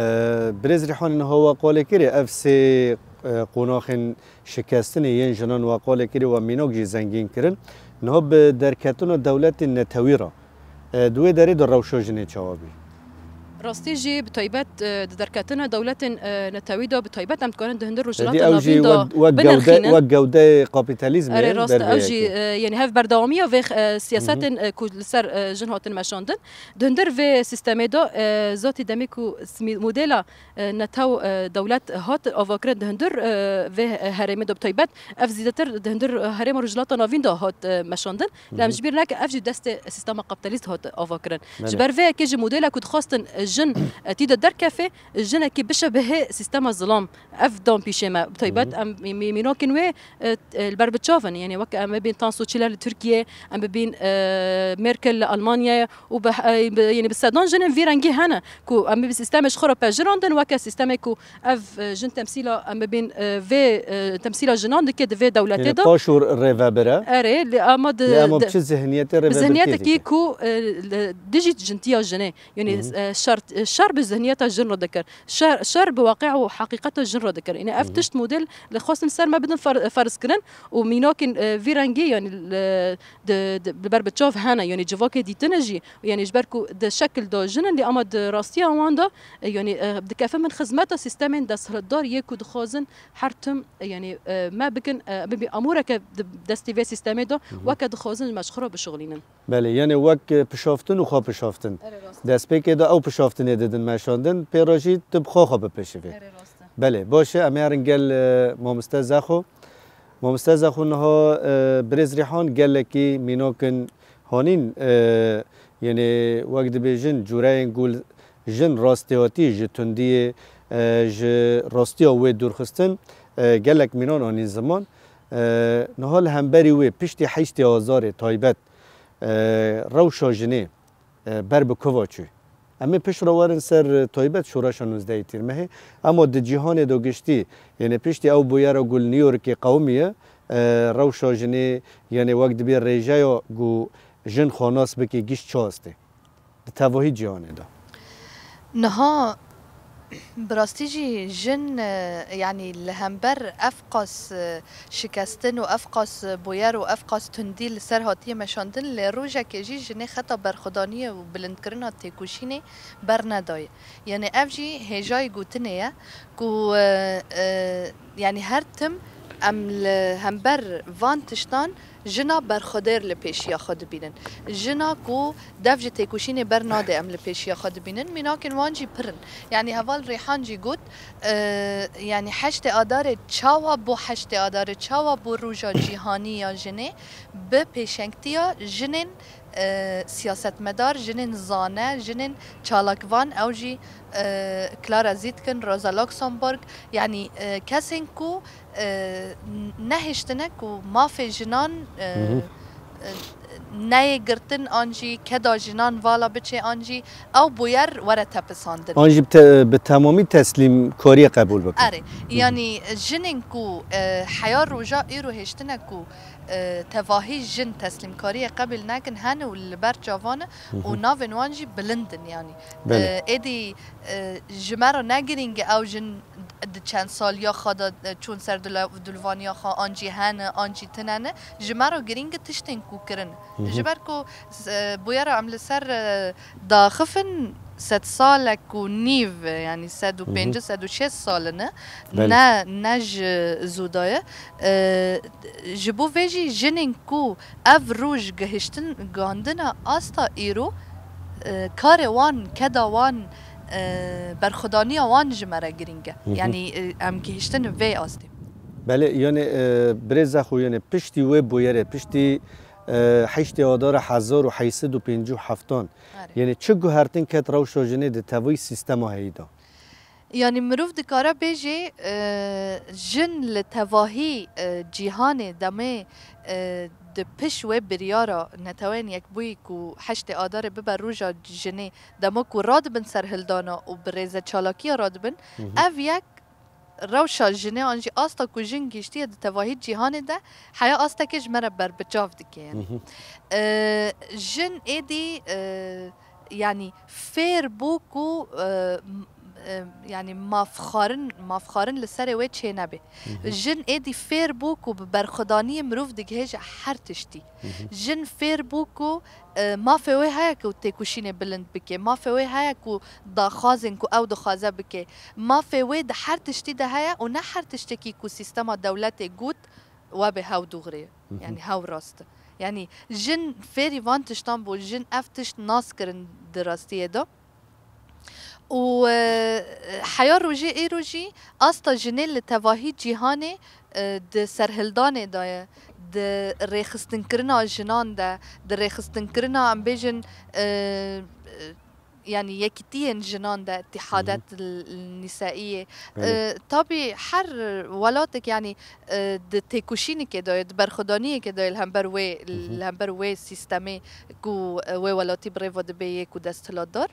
Birêz Rîhanê niha we qolê kirê, ev sê, e, qonaxên şikestinê yên jinan we qolê kirê, we mînak jî zengîn kirin. Niha bi derketina dewletên netewî re, e, di wê derê de rewşa jinê çawa bî? Rastî jî bi taybet, e, di derketina dewletên, e, netewî de bi taybet em dikarin di hundir Êdî rojhilata ew jî navîn de wek, wek gewde, binirxînin. Wek gewdeyê kapîtalîzmê Erê, rast e, ber vê ew jî, yekê. E, yanî hev berdewamiya vê, e, Hı hı. siyasetên, e, ku li ser, e, jin hatin meşandin. Di hundir vê sîstemê de, e, zatî demê ku smî-, modela, e, netew, e, dewlet hat avakirin di hundir, e, vê herêmê de bi taybet, ev zêdetir di hundir, e, herêma Rojhilata Navîn de hat, e, meşandin. Lê em Hı hı. ji bîr neke, ev jî destê sîstema kapîtalîst hat avakirin. Ji Belê. ber vê yekê jî modela ku dixwastin, e, jin, e, tî de derkefe, jinekî bişebihê sîstema zilam. Ev dan pîşê me. Bi taybet Hı hı. em mî-, mî-, mînakên wê, e, e, li ber bi çav in. Yanî wek em bibîn Tansu Çiller li Tirkiye, em bibîn, e, Merkel li Almanyayê û bi, e, bi, yanî bi sedan jinên vî rengî hene ku em bi sîstemê ji xwe re pejirandin weke sîstemê ku ev, e, jin temsîla, em bibîn, e, vê, e, temsîla jinan dike di vê dewletê Yanî de. paş û rêvebir e. Erê, lê ama di, Lê ama di, bi çi zihniyetê bi rêvebirtiyê zihniyeteke dike? ku, e, li dijî jintiya jinê. Yanî, Hı hı. e, şer, e, şer bi zihniyeta jin re dikir. Şer, şer bi waqî û heqîqeta jin re dikir. Yanî ev Hı hı. tişt model li xwestin ser me bidin fer-, ferz kirin û mînakên, e, vî rengî, yanî, li, di, di, li ber bi çav hene, yanî civakê dîtine jî, yanî ji ber ku di şekil de jin in, lê ama di rastiya wan de, e, yanî, e, dikefin bin xizmeta sîstemên desthilatdar yê ku dixwazin her tim, e, yanî, e, me bikin, e, bibî amûreke di destê vê sîstemê de Hı hı. weke dixwazin me ji xwe re bişuxulînin. Belê, yanî wek, e, pişaftin û xwe pişaftin. Erê rast. Destpêkê de ew pişaftinê didin meşandin, pê re jî tu bi xwe xwe bipişivî. Erê rast e. Belê, baş e, em ê herin gel, e, mamoste Zexo. Mamoste Zexo niha, e, birêz Rîhan gelekî mînak in hanîn, e, yanî wek dibêjin cûreyên ku li, Jin rastiyatî ji tundiyê, e, ji rastiya wê dûrxistin, e, gelek mînan anîn ziman. E, niha li hemberî wê piştî heştê Azarê taybet, e, rewşa jinê, e, ber bi kuva çû. Em ê pişt re werin ser, e, taybet şoreşa nûzdehê Tîrmehê. Ema di cîhanê de giştî, yanî piştî ew bûyera ku li New Yorkê qewimiye, e, rewşa jinê, yanî wek dibê rêjeya ku jin xwe nas bike gişt çi astê? Di tevahî cîhanê de. Niha bi rastî jî jin, e, yanî li hember ev qas, e, şikestin û ev qas bûyer û ev qas tundî li ser hatiye meşandin, lê rojekê jî jinê xeta berxwedaniyê û bilindkirina têkoşînê bernedaye. Yanî ev jî hêjayî gotinê ye ku, e, e, yanî her tim em li hember van tiştan jina berxwedêr li pêşiya xwe dibînin. Jina ku dev ji têkoşînê bernade em li pêşiya xwe dibînin. Mînakên wan jî pir in. Yanî heval Rîhan jî got, e, yanî heştê Adarê çawa bû heştê Adarê, çawa bû roja cîhanî ya jinê bi pêşengtiya jinên, e, siyasetmedar, jinên zane, jinên çalakvan, ew jî, e, Clara Zetkin, Rosa Luxemburg, yanî, e, kesên ku, e, n-, nehiştine ku mafê jinan, e, Hı hı. e, neyê girtin an jî keda jinan vala biçe an jî ew bûyer were tepisandin. An jî bi te-, bi temamî teslîmkariyê qebûl bikin. Erê, Hı hı. yanî jinên ku, e, heya roja îro hêştine ku, e, tevahî jin teslîmkariyê qebûl nekin hene û li ber çavan e Hı hı. û navên wan jî bilind in yanî. Belê. E, êdî, e, ji me re ne girîng e ew jin di çend saliya xwe de, e, çûn ser dule-, dulvaniya xwe, an jî hene, an jî tune ne. Ji me re girîng e tiştên ku kirin. Hı hı. Ji ber ku, e, bûyera em li ser, e, daxifin sed salek û nîv, e, yanî sed û pêncî, Hı hı. sed û şêst sal in, Belê. ne, ne ji zû de ye. E, ji bo vê jî jinên ku ev roj gihiştin, gihandine asta îro, e, karê wan, keda wan, e, berxwedaniya wan ji me re girîng e. Hı hı. Yanî, e, em gihiştin vê astê. Belê, yanî, e, birêza xwe, yanî piştî wê bûyerê, piştî, e, heştê Adara hezar û heyt sed û pêncî û heftan, Erê. yanî çi guhertin ket rewşa jinê di tevî sîstema heyî de? Yanî mirov dikare bêjê, e, jin li tevahî, e, cîhanê demê, e, di pişt wê biryara Neteweyên Yekbûyî ku heştê Adarê bibe roja jinê, dema ku radibin serhildana û bi rêze çalakiya radibin, Hı hı. ev yek rewşa jinê an jî asta ku jin gihiştiye di tevahî cîhanê de heya astekê ji me re berbiçav dike yanî. Hı hı. E, jin êdî, e, yanî fêr bû ku, e, m-, e, yanî mafxwarin, mafxwarin li serê wê çê nebe. Hı hı. Jin êdî fêr bû ku bi berxwedaniyê mirov digihêje her tiştî. Hı hı. Jin fêr bû ku, e, mafê wê heye ku têkoşînê bilind bike, mafê wê heye ku daxwazên ku ew dixwaze bike. Mafê wê di her tiştî de heye û ne her tiştekî ku sîstema dewletê got webe hew dûxrê, Hı hı. yanî hew rast e. Yanî jin fêrî van tiştan bû, jin ev tişt nas kirin di rastiyê de. Û, e, heya rojê îro jî asta jinê li tevahî cîhanê, e, di serhildanê de ye, di rêxistinkirina jinan de, di rêxistinkirina, em bêjin, e, e, yanî yekîtiyên jinan de, Hı hı. îtîhadet l-, l-, nîsaiyê. Belê. E, tabî her welatek, yanî, e, di têkoşînekê de ye, di berxwedaniyekê de ye li hember wê, Hı hı. li hember wê sîstemê ku, e, wê welatî bi rê ve dibe yê ku desthilatdar.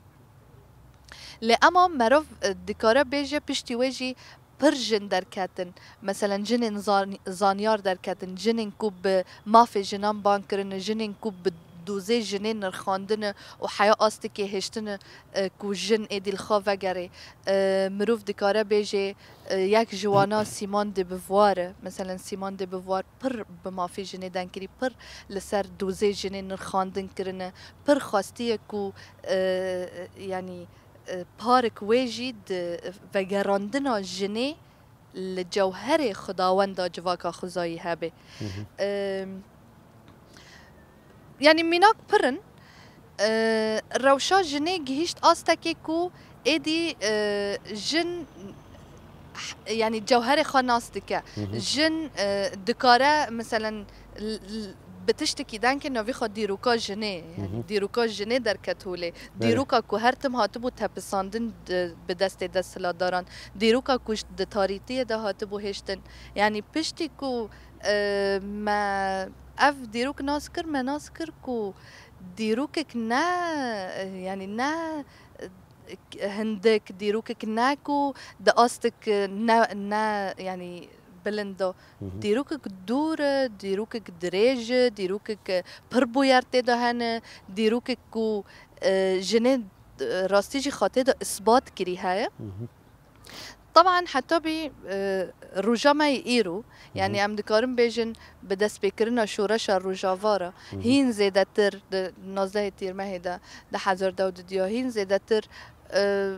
Lê ema merov, e, dikare bêje piştî wê jî pir jin derketin. Meselen, jinên zan-, zanyar derketin, jinên ku bi mafê jinan bang kirine, jinên ku bi dozê jinê nirxandine û heya astekê hêştine, e, ku jin êdî li xwe vegerê. E, mirov dikare bêjê, e, yek ji wana Simone de Beauvoir e. Meselen, Simone de Beauvoir pir bi mafê jinê deng kirî, pir li ser dozê jinê nirxandin kirine, pir xwestiye ku, e, yanî, e, park wê jî di vegerandina jinê li cewherê Xwedawenda civaka xwezayî hebe. Hı hı. E, yanî mînak pir in. E, rewşa jinê gihîşt astekê ku êdî, e, jin, yanî cewherê xwe nas dike. Hı hı. Jin, e, dikare, meselen, l-, l-, Bi tiştekî denkê navê xwe dîroka jinê, yanî dîroka jinê derket holê. Belê. Dîroka ku her tim hatibû tepisandin di, bi destê desthilatdaran. Dîroka ku ji, di tarîtiyê de hatibû hêştin. Yanî piştî ku, e, me ev dîrok nas kir, me nas kir ku dîrokek ne, yanî ne, hindik, dîrokek ne ku di astek ne, ne, yanî bilind de. Dîrokek dûr e, dîrokek dirêj e, dîrokek pir bûyer tê de hene, dîrokek ku, e, jinê, e, rastî jî xwe tê de isbat kirî heye. Teban heta bî, e, roja me yê îro, yanî em dikarin bêjin bi destpêkirina şoreşa Rojava re, hîn zêdetir di nozdehê Tîrmehê de, di hezar dew didiya, hîn zêdetir, e,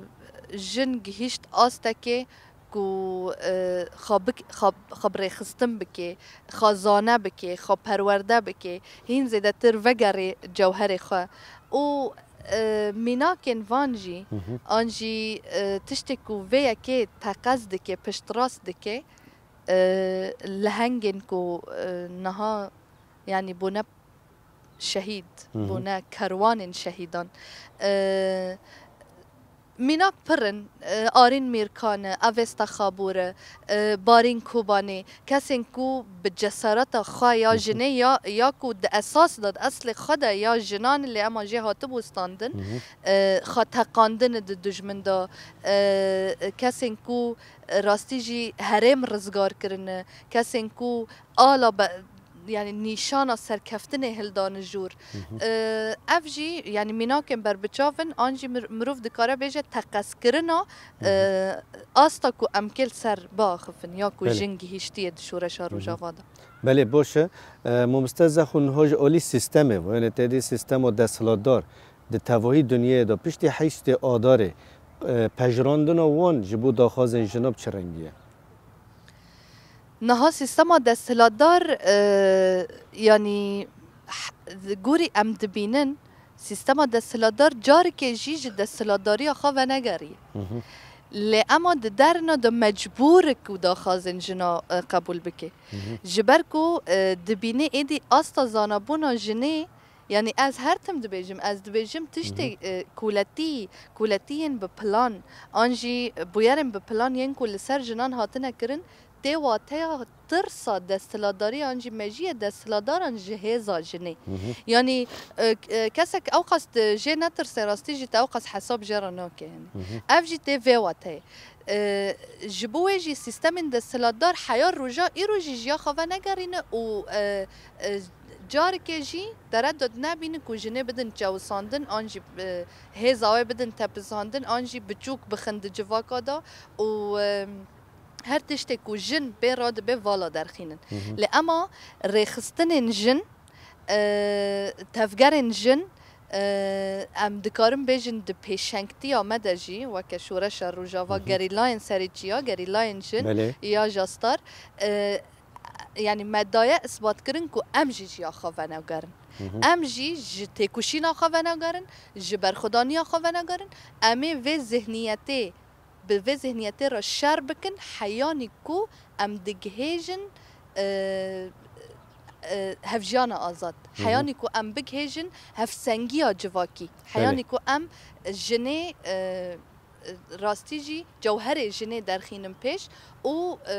jin gihîşt astekê ku, e, xwe bik-, xwe, xwe bi rêxistin bike, xwe zane bike, xwe perwerde bike, hîn zêdetir vegerê cewherê xwe. Û, e, mînakên van jî, an jî, e, tiştê ku vê yekê teqez dike, piştrast dike, e, lehengên ku, e, niha, yanî bûne şehîd, bûne kerwanên şehîdan. E, mînak pir in, e, Arîn Mîrkan e, Avesta Xabûr e, e, Barîn Kobanê, kesên ku bi cesareta xwe ya jinê ya, ya ku di esas de, di eslê xwe de ya jinan lê ema jê hatibû standin, e, xwe teqandin di dijmin de, e, kesên ku rastî jî herêm rizgar kirine, kesên ku ala be-, yanî nîşana serkeftinê hildane jûr. E, ev jî, yanî mînakên berbiçav in, an jî mir-, mirov dikare bêje teqezkirina, e, asta ku em kê li ser biaxifin ya ku jin gihîştiye di şoreşa Rojava de. Belê, baş e. E, mamoste Zexo, niha ji alî sîstemê ve, yanî te dî sîstema desthilatdar di tevahî dinyayê de piştî heştê Adarê, e, pejirandina wan ji bo daxwazên jinan bi çi rengî ye? Niha sîstema desthilatdar, e, yanî, h-, gorî em dibînin, sîstema desthilatdar careke jî ji desthilatdariya xwe venegeriye. Lê ema di derina de mecbûr e ku daxwazên jina, e, qebûl bike. Ji ber ku, e, dibîne êdî asta zanabûna jinê, yanî ez her tim dibêjim, ez dibêjim tiştê, e, koletî, koletiyên bi plan, an jî bûyerên bi plan yên ku li ser jinan hatine kirin, tê wateya tirsa desthilatdarî an jî mejiyê desthilatdaran ji hêza jinê. Yanî, e, e, kesek ewqas di jê netirse, rastî jî te ewqas hesab jê re nake. Yanî. Ev jî tê vê wateyê. E, ji bo wê jî sîstemên desthilatdar heya roja îro jî ji ya xwe venegerîne û, e, e, careke jî teredut nebîne ku jinê bidin çewisandin an jî, e, hêza wê bidin tepisandin an jî biçûk bixin di civaka de û, e, her tiştê ku jin pê radibe vala derxînin. Lê ema rêxistinên jin, e, tevgerên jin, e, em dikarin bêjin di pêşengtiya me de jî, weke Şoreşa Rojava, gerîlayên serê çiya, gerîlayên jin ya Jastar, e, yanî me daye isbatkirin ku em jî ji ya xwe venegerin. Em jî ji têkoşîna xwe venegerin, ji berxwedaniya xwe venegerin. Em ê vê zihniyetê bi vê zihniyetê re şer bikin, heyanî ku em digihêjin, e, e, hevjiyana azad. Heyanî ku em bigihêjin hevsengiya civakî. Heyanî ku em jinê, e, e, rastî jî cewherê jinê derxînin pêş û, e,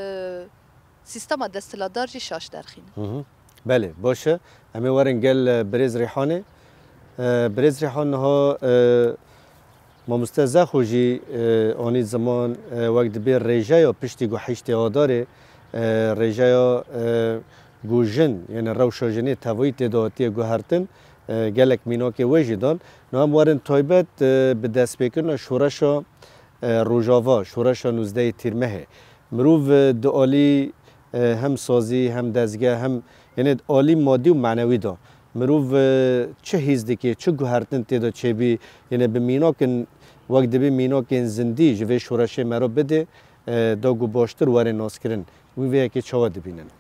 sîstema desthilatdar jî şaş derxînin. Belê, baş e. Em ê werin gel, e, birêz Rîhanê. E, birêz Rîhan, niha, e, mamoste Zexo jî, e, anî ziman, e, wek dibê rêjeya piştî ku heştê Adarê, e, rêjeya, e, ku jin, yani rewşa jinê tevayî tê de hatiye guhertin, e, gelek mînakê wê jî dan. Niha em werin taybet, e, bi destpêkirina şoreşa, e, Rojava, şoreşa nûzdehê Tîrmehê. Mirov, e, di alî, e, hem sazî, hem dezge, hem, yani alî madî û manewî de. Mirov, e, çi hîs dike, çi guhertin tê de çêbî, yani bi mînakin, wek dibê mînakên zindî ji vê şoreşê me re bidê, e, da ku baştir were naskirin. Wî vê yekê çawa dibînin?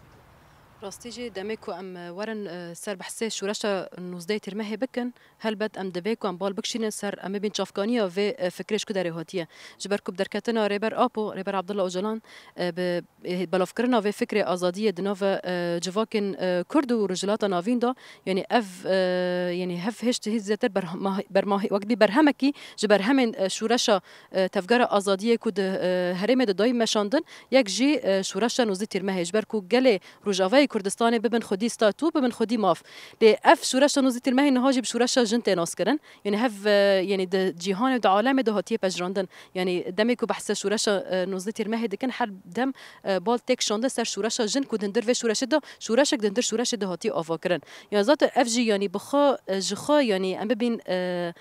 Rastî jî demê ku em, e, werin, e, ser behsê şûreşa nozdeh Tîrmehê bikin, helbet em divê ku em bal bikişînin ser, em bibîn çavkaniya vê, e, fikrê ji ku derê hatiye. Ji ber ku bi derketina Rêber Apo, Rêber Abdullah Ocalan, e, bi, e, belavkirina vê fikrê azadiyê di nava, e, civakên, e, Kurd û Rojhilata Navîn de, yanî ev, e, yanî hev hêşt hîn zêdetir berhema-, bermahî-, wek dibî berhemekî ji berhemên, e, şûreşa, e, tevgera azadiyê ku di, e, herêmê de dayî meşandin, yek jî, e, şûreşa nozdeh Tîrmehê. Ji ber ku gelê Rojavayê Kurdistanê bibin xwedî statû, bibin xwedî maf. Lê ev şûreşa nozdeh Tîrmehê niha jî bi şûreşa jin tê naskirin. Yanî hev, e, yanî di cîhanê, di alemê de hatiye pejirandin. Yanî demê ku behsa şûreşa, e, nozdeh Tîrmehê dikin, her dem, e, bal tê kişandin ser şûreşa jin ku di hundir vê şûreşê de, şûreşek di hundir şûreşê de hatiye avakirin. Yanî zaten ev jî, yanî bi xwe, e, ji xwe, yanî em bibîn, e,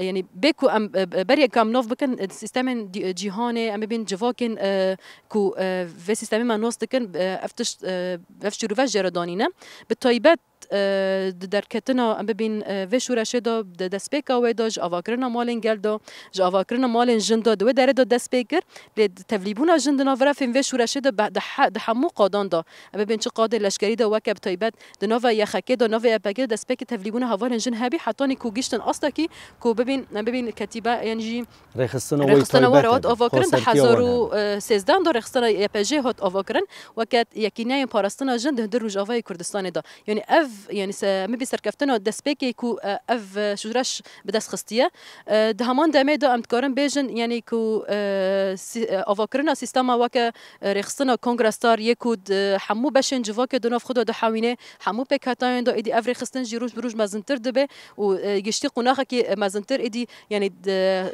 yanî bê ku em, e, berê ku em nav bikin, e, sîstemên dî-, cîhanê, em bibîn civakên, e, ku, e, vê sîstemê me nas dikin, e, ev tişt, e, ev şîrove jê re danîne. Bi taybet, e, di derketina, em bibîn, e, vê şûreşê de, di destpêka wê de, ji avakirina malên gel de, ji avakirina malên jin de, di wê derê de dest pê kir. Lê tevlîbûna jin di navbera fêm vê şûreşê de be-, di he-, di hemû qadan de, em bibîn çi qadên leşkerî de, weke bi taybet di nava Y X K de, navê Y P G de destpêkê tevlîbûna hevalên jin hebî, hetanî ku giştin astekî ku bibîn, em bibîn ketîbe, yan jî Rêxistina wê rêxistina wê re taybet hat e, avakirin, di xwesertiya hezar û sêzdeh de rêxistina Y P G hat avakirin, weke yekîneyên parastina jin di hundir Rojavayê Kurdistanê de. Yanî ev, yanî se, em bibîn serkeftina destpêkê ku, e, ev, e, şûreş bi dest xistiye. E, di heman demê de em dikarin bêjin, yanî ku, e, sî-, e, avakirina sîstema weke, e, rêxistina Kongrestar yê ku di hemû beşên civakê di nav xwe de dihewîne, hemû pêkhateyên de êdî ev rêxistin jî roj bi roj mezintir dibe û, e, giştî qonaxekî, e, mezintir êdî, yanî di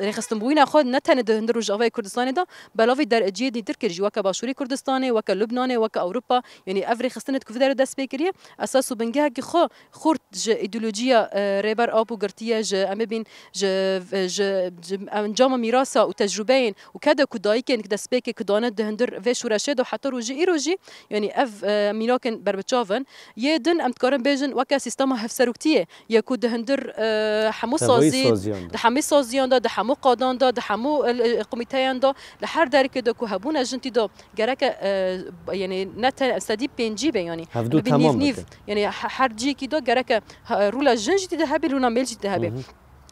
rêxistinbûyîna xwe ne tenê di hundir Rojavayê Kurdistanê de, belavî der-, cihê dîtir kir jî, weke Başûrê Kurdistanê, weke Lubnanê, weke Ewropa, yanî ev rêxistinê di ku vê derê dest pê kiriye, esas û bingehekî xwe xurt ji îdeolojiya, e, Rêber Apo girtiye, ji, em bibîn, ji, ji, ji encama mîrasa û tecrûbeyên û kede ku dayikên destpêkê ku dane di hundir vê şûreşê de heta rojî îro jî, yanî ev, e, mînakên berbiçav in. Yê din em dikarin bêjin weke sîstema hevseroktiyê ye ku di hundir, e, hemû sazî, di hemî saziyan de, di hemû qadan de, di hemû, e, komîteyan de, li her derkê de ku hebûna jin tî de gereke, e, yanî ne te-, sedî pêncî be, yanî hevdû temam bikin. Yanî he-, her ciyekî de gereke, ha, rûla jin jî tî de hebe, rûla mêl jî tî de hebe.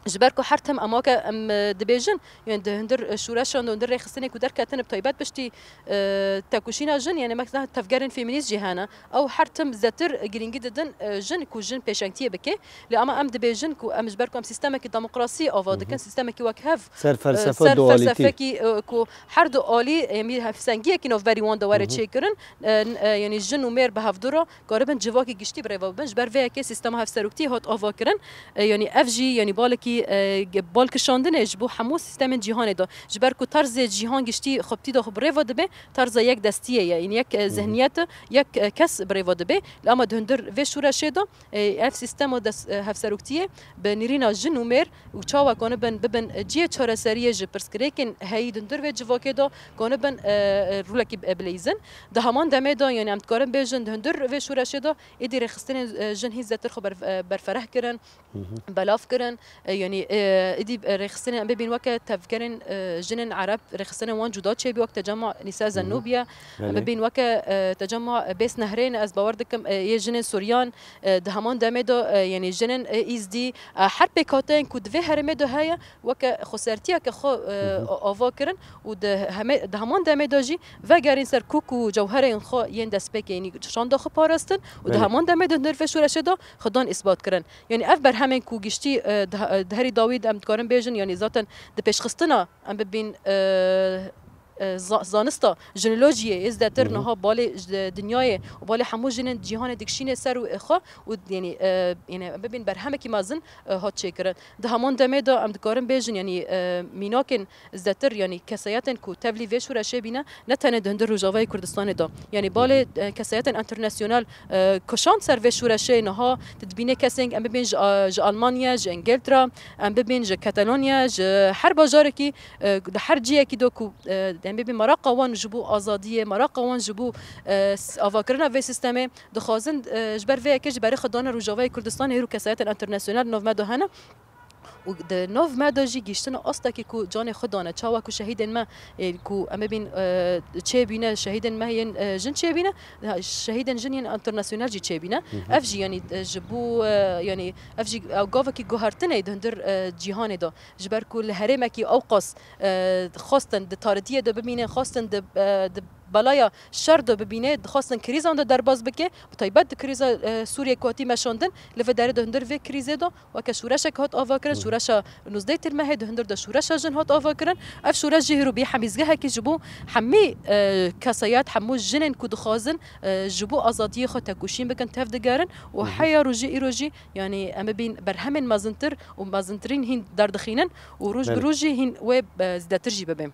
Ji ber ku her tim em weke em, e, dibêjin, yanî di hundir, e, şûreşan de, hundir rêxistinê ku derketine bi taybet piştî, e, tekoşîna jin, yanî mesela tevgerên femînîst jî hene. Ew her tim zêtir girîngî didin, e, jin ku jin pêşengtiyê bike. Lê ama em dibêjin ku em ji ber ku em sîstemekî demokrasî ava dikin, sîstemekî wek hev, e, ser felsefekî, e, ku her du alî, e, em hevsengiyekî navberî wan de were çêkirin, e, n-, e, yanî jin û mêr bi hevdu re karibin civakî giştî bi rêve bibin. Ji ber vê yekê sîstema hevseroktiyê hat avakirin. E, yanî ev jî, yanî balekî, e, ge-, bal kişandinê ji bo hemû sîstemên cîhanê de. Ji ber ku terzê cîhan giştî xwe bi tî de xwe bi rêve dibe, terza yek destiyê ye. Yanî yek, e, zihniyet, yek, e, kes bi rêve dibe. Lê ama di hundir vê şûreşê de, e, ev sîstema des-, e, hevseroktiyê bi nîrîna jin û mêr û çawa kanibin bibin cihê çareseriyê ji pirsgirêkên heyî di hundir vê civakê de kanibin, e, e, rolekî, e, bileyzin. Di heman demê de, yanî em dikarin bêjin, di hundir vê şûreşê de êdî rêxistinên, e, jin hîn zêtir xwe ber-, e, berfereh kirin, belav kirin. E, yanî, e, êdî, e, rêxistinên em bibîn weke tevgerên, e, jinên Ereb, rêxistinên wan cuda çêbî, wek tecema Nîsa Zennûbiye. Em bibîn weke, e, tecema Bês Nehrên, ez bawer dikim, e, yê jinên Suryan, e, di heman demê de, e, yanî jinên, e, Îzdî, e, her pêkhateyên ku di vê herêmê de heye, weke xwesertiyeke xwe, e, a-, ava kirin û di heme-, di heman demê de jî vegerîn ser kok û cewherên xwe yên destpêkê, yanî çanda xwe parastin û di heman demê de di hundir vê şûreşê de xwe dan îsbat kirin. Yanî ev berhemên ku giştî, e, di, e, di herî dawî de em dikarin bêjin, yanî zaten di pêşxistina em bibîn, e, e, za-, zanista jinolojiyê ê zêdetir niha balê ji dinyayê û balê hemû jinên cîhanê dikişîne ser û, e, xwe û, yanî, e, yanî em bibîn berhemekî mezin, e, hat çêkirin. Di heman demê de em dikarin bêjin, yanî, e, mînakên zêdetir, yanî kesayetên ku tevlî vê şûreşê bîne, ne tenê di hundir Rojavayê Kurdistanê de. Yanî balê, e, kesayetên enternasyonal, e, kişand ser vê şûreşê niha tu dibînê kesên, em bibîn ji, e, ji Almanya, ji Îngiltera, em bibîn ji Katalonya, ji her bajarekî, e, di her ciyekî de ku, e, em bibîn meraqa wan ji bo azadiyê, meraqa wan ji bo, e, s-, avakirina vê sîstemê dixwazin, e, ji ber vê yekê ji berê xwe dane Rojavayê Kurdistanê, hêr û kesayetên enternasyonal nav me de hene. Û di nav me de jî gihiştine astekî ku canê xwe dane, çawa ku şehîdên me, ê, ku em bibîn, e, çêbîne, şehîdên me yên, e, jin çêbîne, ha, şehîdên jin yên enternasyonel jî çêbîne. Ev jî, yanî, e, ji bo, e, yanî, ev jî, ew gavekî guhertinê di hundir, e, cîhanê de. Ji ber ku li herêmekî ewqas, e, xwestin di taritiyê de bimîne, xwestin di, e, di belaya şer de bibîne, dixwestin krîzan de derbas bike, bi taybet di krîza, e, Sûriyê ku hatî meşandin, li vê derê de hundir vê krîzê de weke şoreşek hat avakirin, şoreşa nozdeh Tîrmehê di hundir de şoreşa jin hat avakirin. Ev şoreş jî hîro bî hemîzgehekî ji bo hemî, e, kesayet, hemû jinên ku dixwazin, e, ji bo azadiyê xwe tekoşîn bikin, tev digerin û heya rojê îro jî, yanî em bibîn berhemên mezintir û mezintirîn hîn derdixînin û roj bi Belê. roj jî hîn wê, e, zêdetir jî bibe.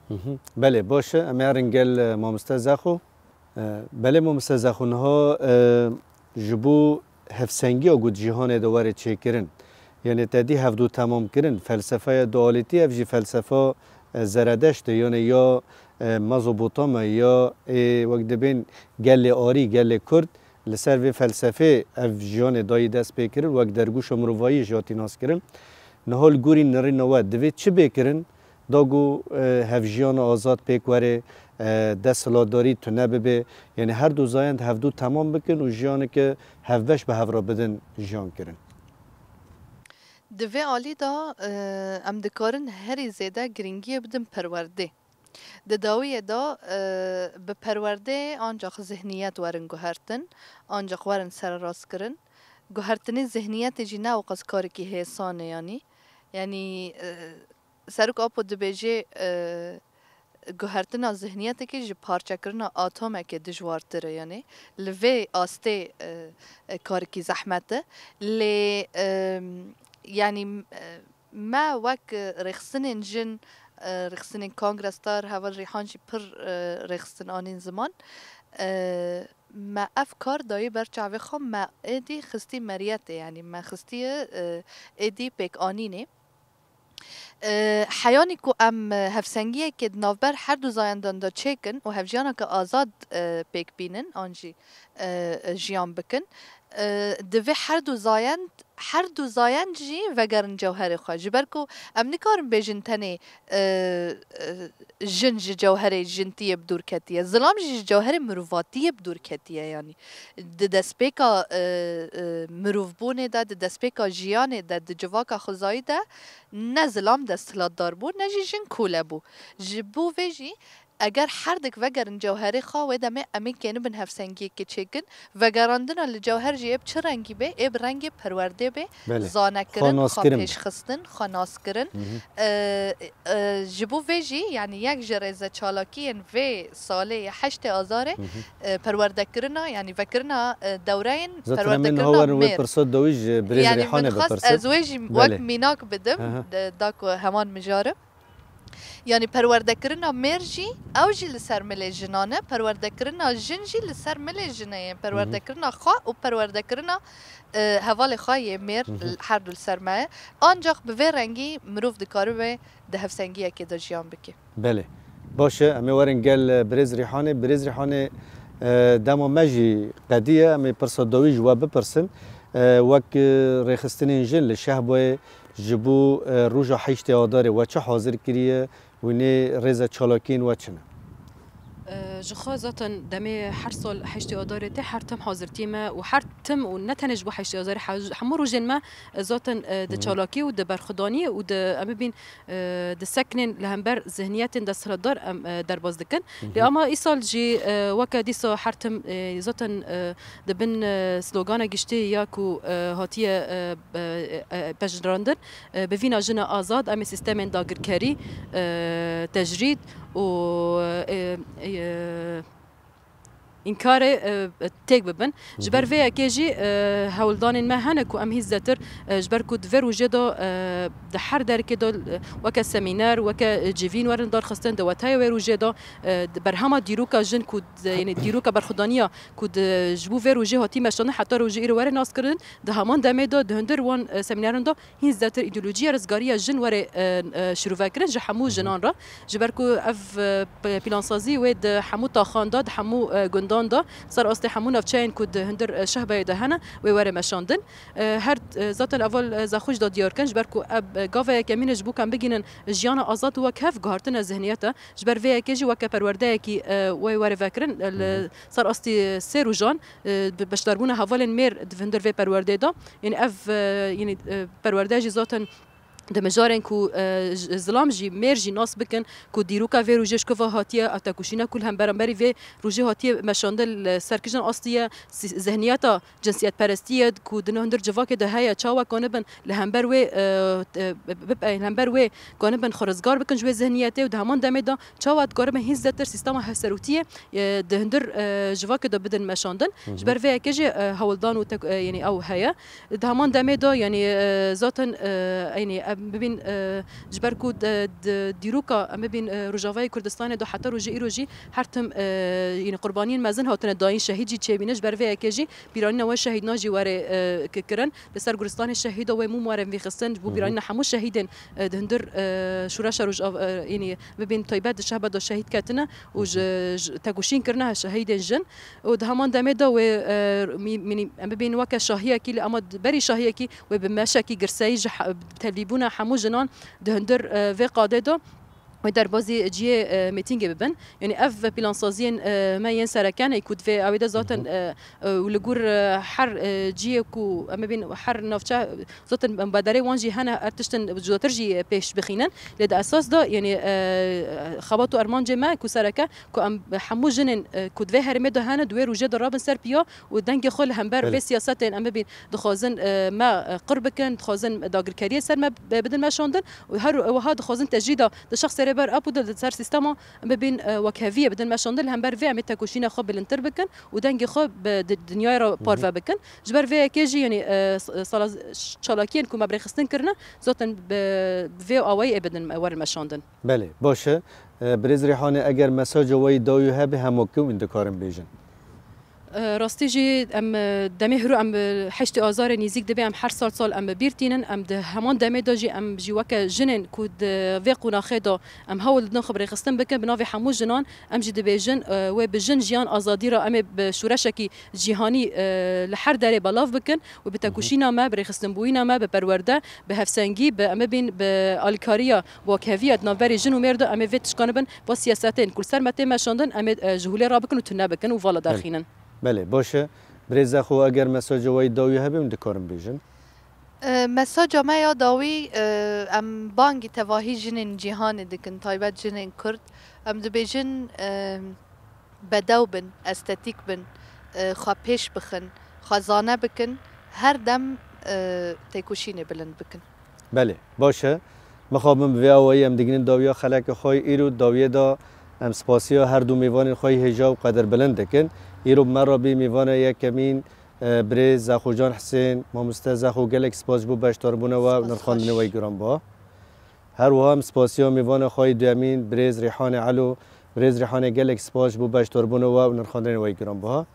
Belê, baş e, em ê herin gel, e, mamoste Zexo. E, belê mamoste Zexo, niha, e, ji bo hevsengiya ku di cîhanê de were çêkirin, yanî te dî hevdû temam kirin, felsefeya dualîtî, ev jî felsefa, e, Zeredeşt e, yanî ya, e, Mezopotama ya, ê, wek dibên gelê Arî, gelê Kurd, li ser vê felsefê ev jiyanê dayî dest pê kirin, wek dergûşa mirovayî jî hatî nas kirin. Niha li gorî nirîna we divê çi bê kirin? Da ku, e, hevjiyana azad pêk were, e, desthilatdarî tune bibe, yanî her du zayend hevdu temam bikin û jiyaneke hevbeş bi hev re bidin jiyan kirin. Di vê alî de, e, em dikarin herî zêde girîngiyê bidin perwerdê. Di dawiyê de, e, bi perwerdê ancax zihniyet werin guhertin, ancax werin sererastkirin. Guhertinê zihniyetê jî ne ewqas karekî hêsan e, yanî. Yanî, e, Serok Apo dibêje, e, guhertina zihniyetekê ji parçekirina atomekê dijwartir e, yanî li vê astê, e, e, karekî zehmet e. Lê, e, yanî, e, me wek rêxistinên jin, e, rêxistinên Kongrestar, Heval Rîhan jî pir, e, rêxistin anîn ziman. E, me ev kar dayî ber çavê xwe, me êdî xistî meriyetê, yanî me xistiye, e, êdî pêkanînê. E, heyanî ku em, e, hevsengiyekê di navber her du zayendan de çêkin û hevjiyaneke azad, e, pêk bînin an jî, e, e, jiyan bikin, e, divê her du zayend, her du zayend jî vegerin cewherê xwe. Ji ber ku em nikarin bêjin tenê, e, e, jin ji cewherê jintiyê bi dûr ketiye. Zilam jî ji cewherê mirovatiyê bi dûr ketiye, yanî. Di destpêka, e, e, mirovbûnê de, di destpêka jiyanê de, di civaka xwezayî de ne zilam desthilatdar bû, ne jî jin kole bû. Ji bo vê jî eger herdik vegerin cewherê xwe, wê demê em ê kênibin hevsengiyekê çêkin. Vegerandina li cewher jî ê bi çi rengî bê? Ê bi rengê perwerdê bê, Belê. Xwe zanekirin, xwe naskirin. Pêşxistin, xwe naskirin. Hı hı. E, e, ji bo vê jî, yanî yek ji rêze çalakiyên vê salê yê heştê Azarê, Hı hı. e, perwerdekirina, yanî vekirina, e, dewreyên Zaten em ê niha perwerdekirina werin wê mêr. pirsa dawî ji birêz Yanî Rîhanê min xwest bipirsin. ez wê jî Belê. wek mînak bidim, Hı hı. de, da ku heman mijarim. Yanî perwerdekirina mêr jî, ew jî li ser milê jinan e, perwerdekirina jin jî li ser milê jinê ye, Hı hı. perwerdekirina xwe û perwerdekirina, e, hevalê xwe yê mêr Hı hı. her du li ser me ye. Ancax bi vê rengî mirov dikaribe di hevsengiyekê de jiyan bike. Belê. Baş e, em ê werin gel, e, birêz Rîhanê. Birêz Rîhanê, e, dema me jî qediye, em ê pirsa dawî ji we bipirsin. E, wek, e, rêxistinên jin li Şehboyê ji bo, e, roja heştê Adarê we çi hazir kiriye? Wînê rêze çalakiyên we çi ne? E, ji xwe zaten demê her sal heştê Adarê tê, her tim hazirtî me û her tim û ne tenê ji bo heştê Adarê, he-, hemû rojên me, e, zaten, e, di Hı hı. çalakî û di berxwedaniyê û di, em bibîn, e, di seknên li hember zihniyetên desthilatdar em, e, derbas dikin. Hı hı. Lê ama îsal jî, e, weke dîsa her tim, e, zaten, e, di bin, e, slogana giştî ya ku, e, hatiye, e, e, e, pejirandin, e, bi vîna jina azad, em ê sîstemên dagirkerî, e, tecrîd û, e, e, înkarê, e, têk bibin. Ji ber Hı hı. vê yekê jî, e, hewldanên me hene ku em hîn zêdetir, e, ji ber ku di vê rojê de, e, di her derkê de, e, weke semîner, weke, e, civîn werin darxistin, di wetayê wê rojê de, e, di berhema dîroka jin ku, di, yanî dîroka berxwedaniya ku di, ji bo vê rojê hatî meşandin heta rojê îro were naskirin, di heman demê de di hundir wan, e, semîneran de hîn zêdetir îdeolojiya rizgariya jin were, e, e, şirove kirin ji hemû Hı hı. jinan re. Ji ber ku ev, e, p-, plansazî wê di hemû taxan de, di hemû, e, gund dan da ser astê hemû navçeyên ku di hundir, e, Şehbayê de hene, wê were meşandin. E, her, e, zaten eval, e, Zexû jî da diyar kin, ji ber ku ev, e, gava yekemîn e ji bo ku em bigihînin jiyana azad û wekhev guhartine zihniyete. Ji ber vê yekê jî weke perwerdeyekî, e, wê were vekirin, e, li Hı hı. ser astî sê rojan, e, bi beşdarbûna hevalên mêr di hundir vê perwerdeyê de. Yanî ev, e, yanî, e, perwerde jî zaten di mijarên ku, e, j-, zilam jî, mêr jî nas bikin ku dîroka vê rojê ji ku ve hatiye, ew tekoşîna ku li hemberamberî vê rojê hatiye meşandin li serkijên astî ye, sî-, zihniyeta cinsiyetperestî ye ku di hundir civakê de heye, çawa kanibin li hember wê, e, e, bib-, e, li hember wê kanibin xwe rizgar bikin ji wê zihniyetê û di heman demê de çawa dikaribin hîn zêdetir sîstema hevserûtiyê, e, di hundir, e, civakê de bidin meşandin. Hı hı. Ji ber vê yekê jî, e, hewldan û tek-, e, yanî ew heye. Di heman demê de, yanî, e, zaten, e, yanî em bibîn, e, ji ber ku de, di dîroka em bibîn, e, Rojavayê Kurdistanê de heta rojê îro jî her tim, e, yanî qurbaniyên mezin hatine dayîn, şehîd jî çêbîne. Ji ber vê yekê jî bîranîna we şehîdna jî were, e, ki-, kirin. Li ser guristanê şehîda wê mûm werin vîxistin. Ji bo Hı hı. bîranîna hemû şehîdên, e, di hundir, e, şoreşa Rojava, e, yanî bibîn taybet di Şehba de şehîd ketine û Hı hı. ji, ji tekoşîn kirine şehîdên jin. Û di heman demê de wê, e, mî-, mînî-, em bibîn weke şahiyekî, lê ama di berî şahiyekî wê bi meşekî girseyî ji he-, bi tevlîbûna hemû jinan di hundir, e, vê qadê de wê derbazî cihê, e, mîtîngê bibin. Yanî ev plansaziyên, e, me yên sereke ne ku divê ew ê de zaten, Hı hı. e, e, û li gor, e, her, e, cihê ku em bibîn her navçe zaten baderê wan jî hene, her tiştin cudatir jî pêş bixînin. Lê di esas de, yanî, e, xebat û armancê me ku sereke ku em hemû jinên, e, ku di vê herêmê de hene, di wê rojê de rabin ser piya û dengê xwe li hember Belê. vê siyasetên em bibîn. Dixwazin, e, me, e, qir bikin, dixwazin dagirkeriyê ser me bi-, bidin meşandin û her wiha dixwazin tecrîda di şexsê Rêber Apo de li ser sîstema em bibîn, e, wekheviyê bidin meşandin. Li hember vê em ê tekoşîna xwe bilindtir bikin û dengê xwe bi di-, dinyayê re Hı hı. parve bikin. Ji ber vê yekê jî, yanî, e, s-, sala z-, çalakiyên ku me bi rêxistin kirine, zaten bi, bi vê awayî ê bidin, werin meşandin. Belê, baş e. E, Birêz Rîhanê, eger mesaja we yî dawî hebe, hema ku hûn dikarin bêjin. E, rastî jî em, e, demê hiro em, e, heştê Azarê nîzîk dibe, em her sal sal em bi bîr tînin, em di heman demê de jî em jî weke jinên ku di vê qonaxê de em hewl didin xwe bi rêxistin bikin, bi navê hemû jinan em jî dibêjin, e, wê bi jin jiyan azadî re em ê bi şoreşekî cîhanî, e, li her derê belav bikin û bi Hı hı. tekoşîna me, bi rêxistinbûyîna me, bi perwerde, bi hevsengî, bi em bibîn, bi alîkariya, bi wekheviya di navberê jin û mêr de em ê vê tişkanibin, va siyasetên ku li ser me tê meşandin, em ê, e, ji holê rabikin û tune bikin û vala Belê. derxînin. Belê, baş e. Birêz Zexo, eger mesaja we yî dawî hebe, hûn dikarin bêjin. E, mesaja me ya dawî, e, em bangî tevahî jinên cîhanê dikin, taybet jinên Kurd. Em dibêjin, e, bedew bin, estetîk bin, e, xwe pêş bixin, xwe zane bikin, her dem, e, têkoşînê bilind bikin. Belê, baş e. Mixabin bi vê awayî em digihînin dawiya xelekê xwe yî. Îro dawiyê de em spasiya her du mêvanên xwe yî hêja û qedirbilind dikin. Îro bi me re bî mêvana yekemîn, e, birêz Zexocan Hisên. Mamoste Zexo, gelek spas ji bo beşdarbûna we û Spas nirxandinê we yî xweş. giranbiha. Her wiha em spasiya mêvana xwe yî duyemîn, birêz Rîhanê Elo. Birêz Rîhanê, gelek spas ji bo beşdarbûna we û nirxandinê we yî giranbiha.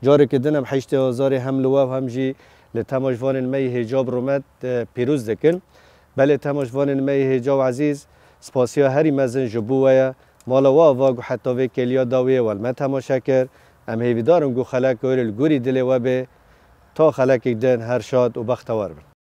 Careke din em heştê Azarê hem li we û hem jî li temaşvanên me yî hêja bi rûmet, e, pîroz dikin. Belê temaşvanên me yî hêja û ezîz, spasiya herî mezin ji bo we ye. Mala we ava ku heta vê kêliya dawiyê we li me temaşe kir. Em hêvîdar in ku xeleka wê li gorî dilê we bê. Ta xelekek din her şad û bextewar bin.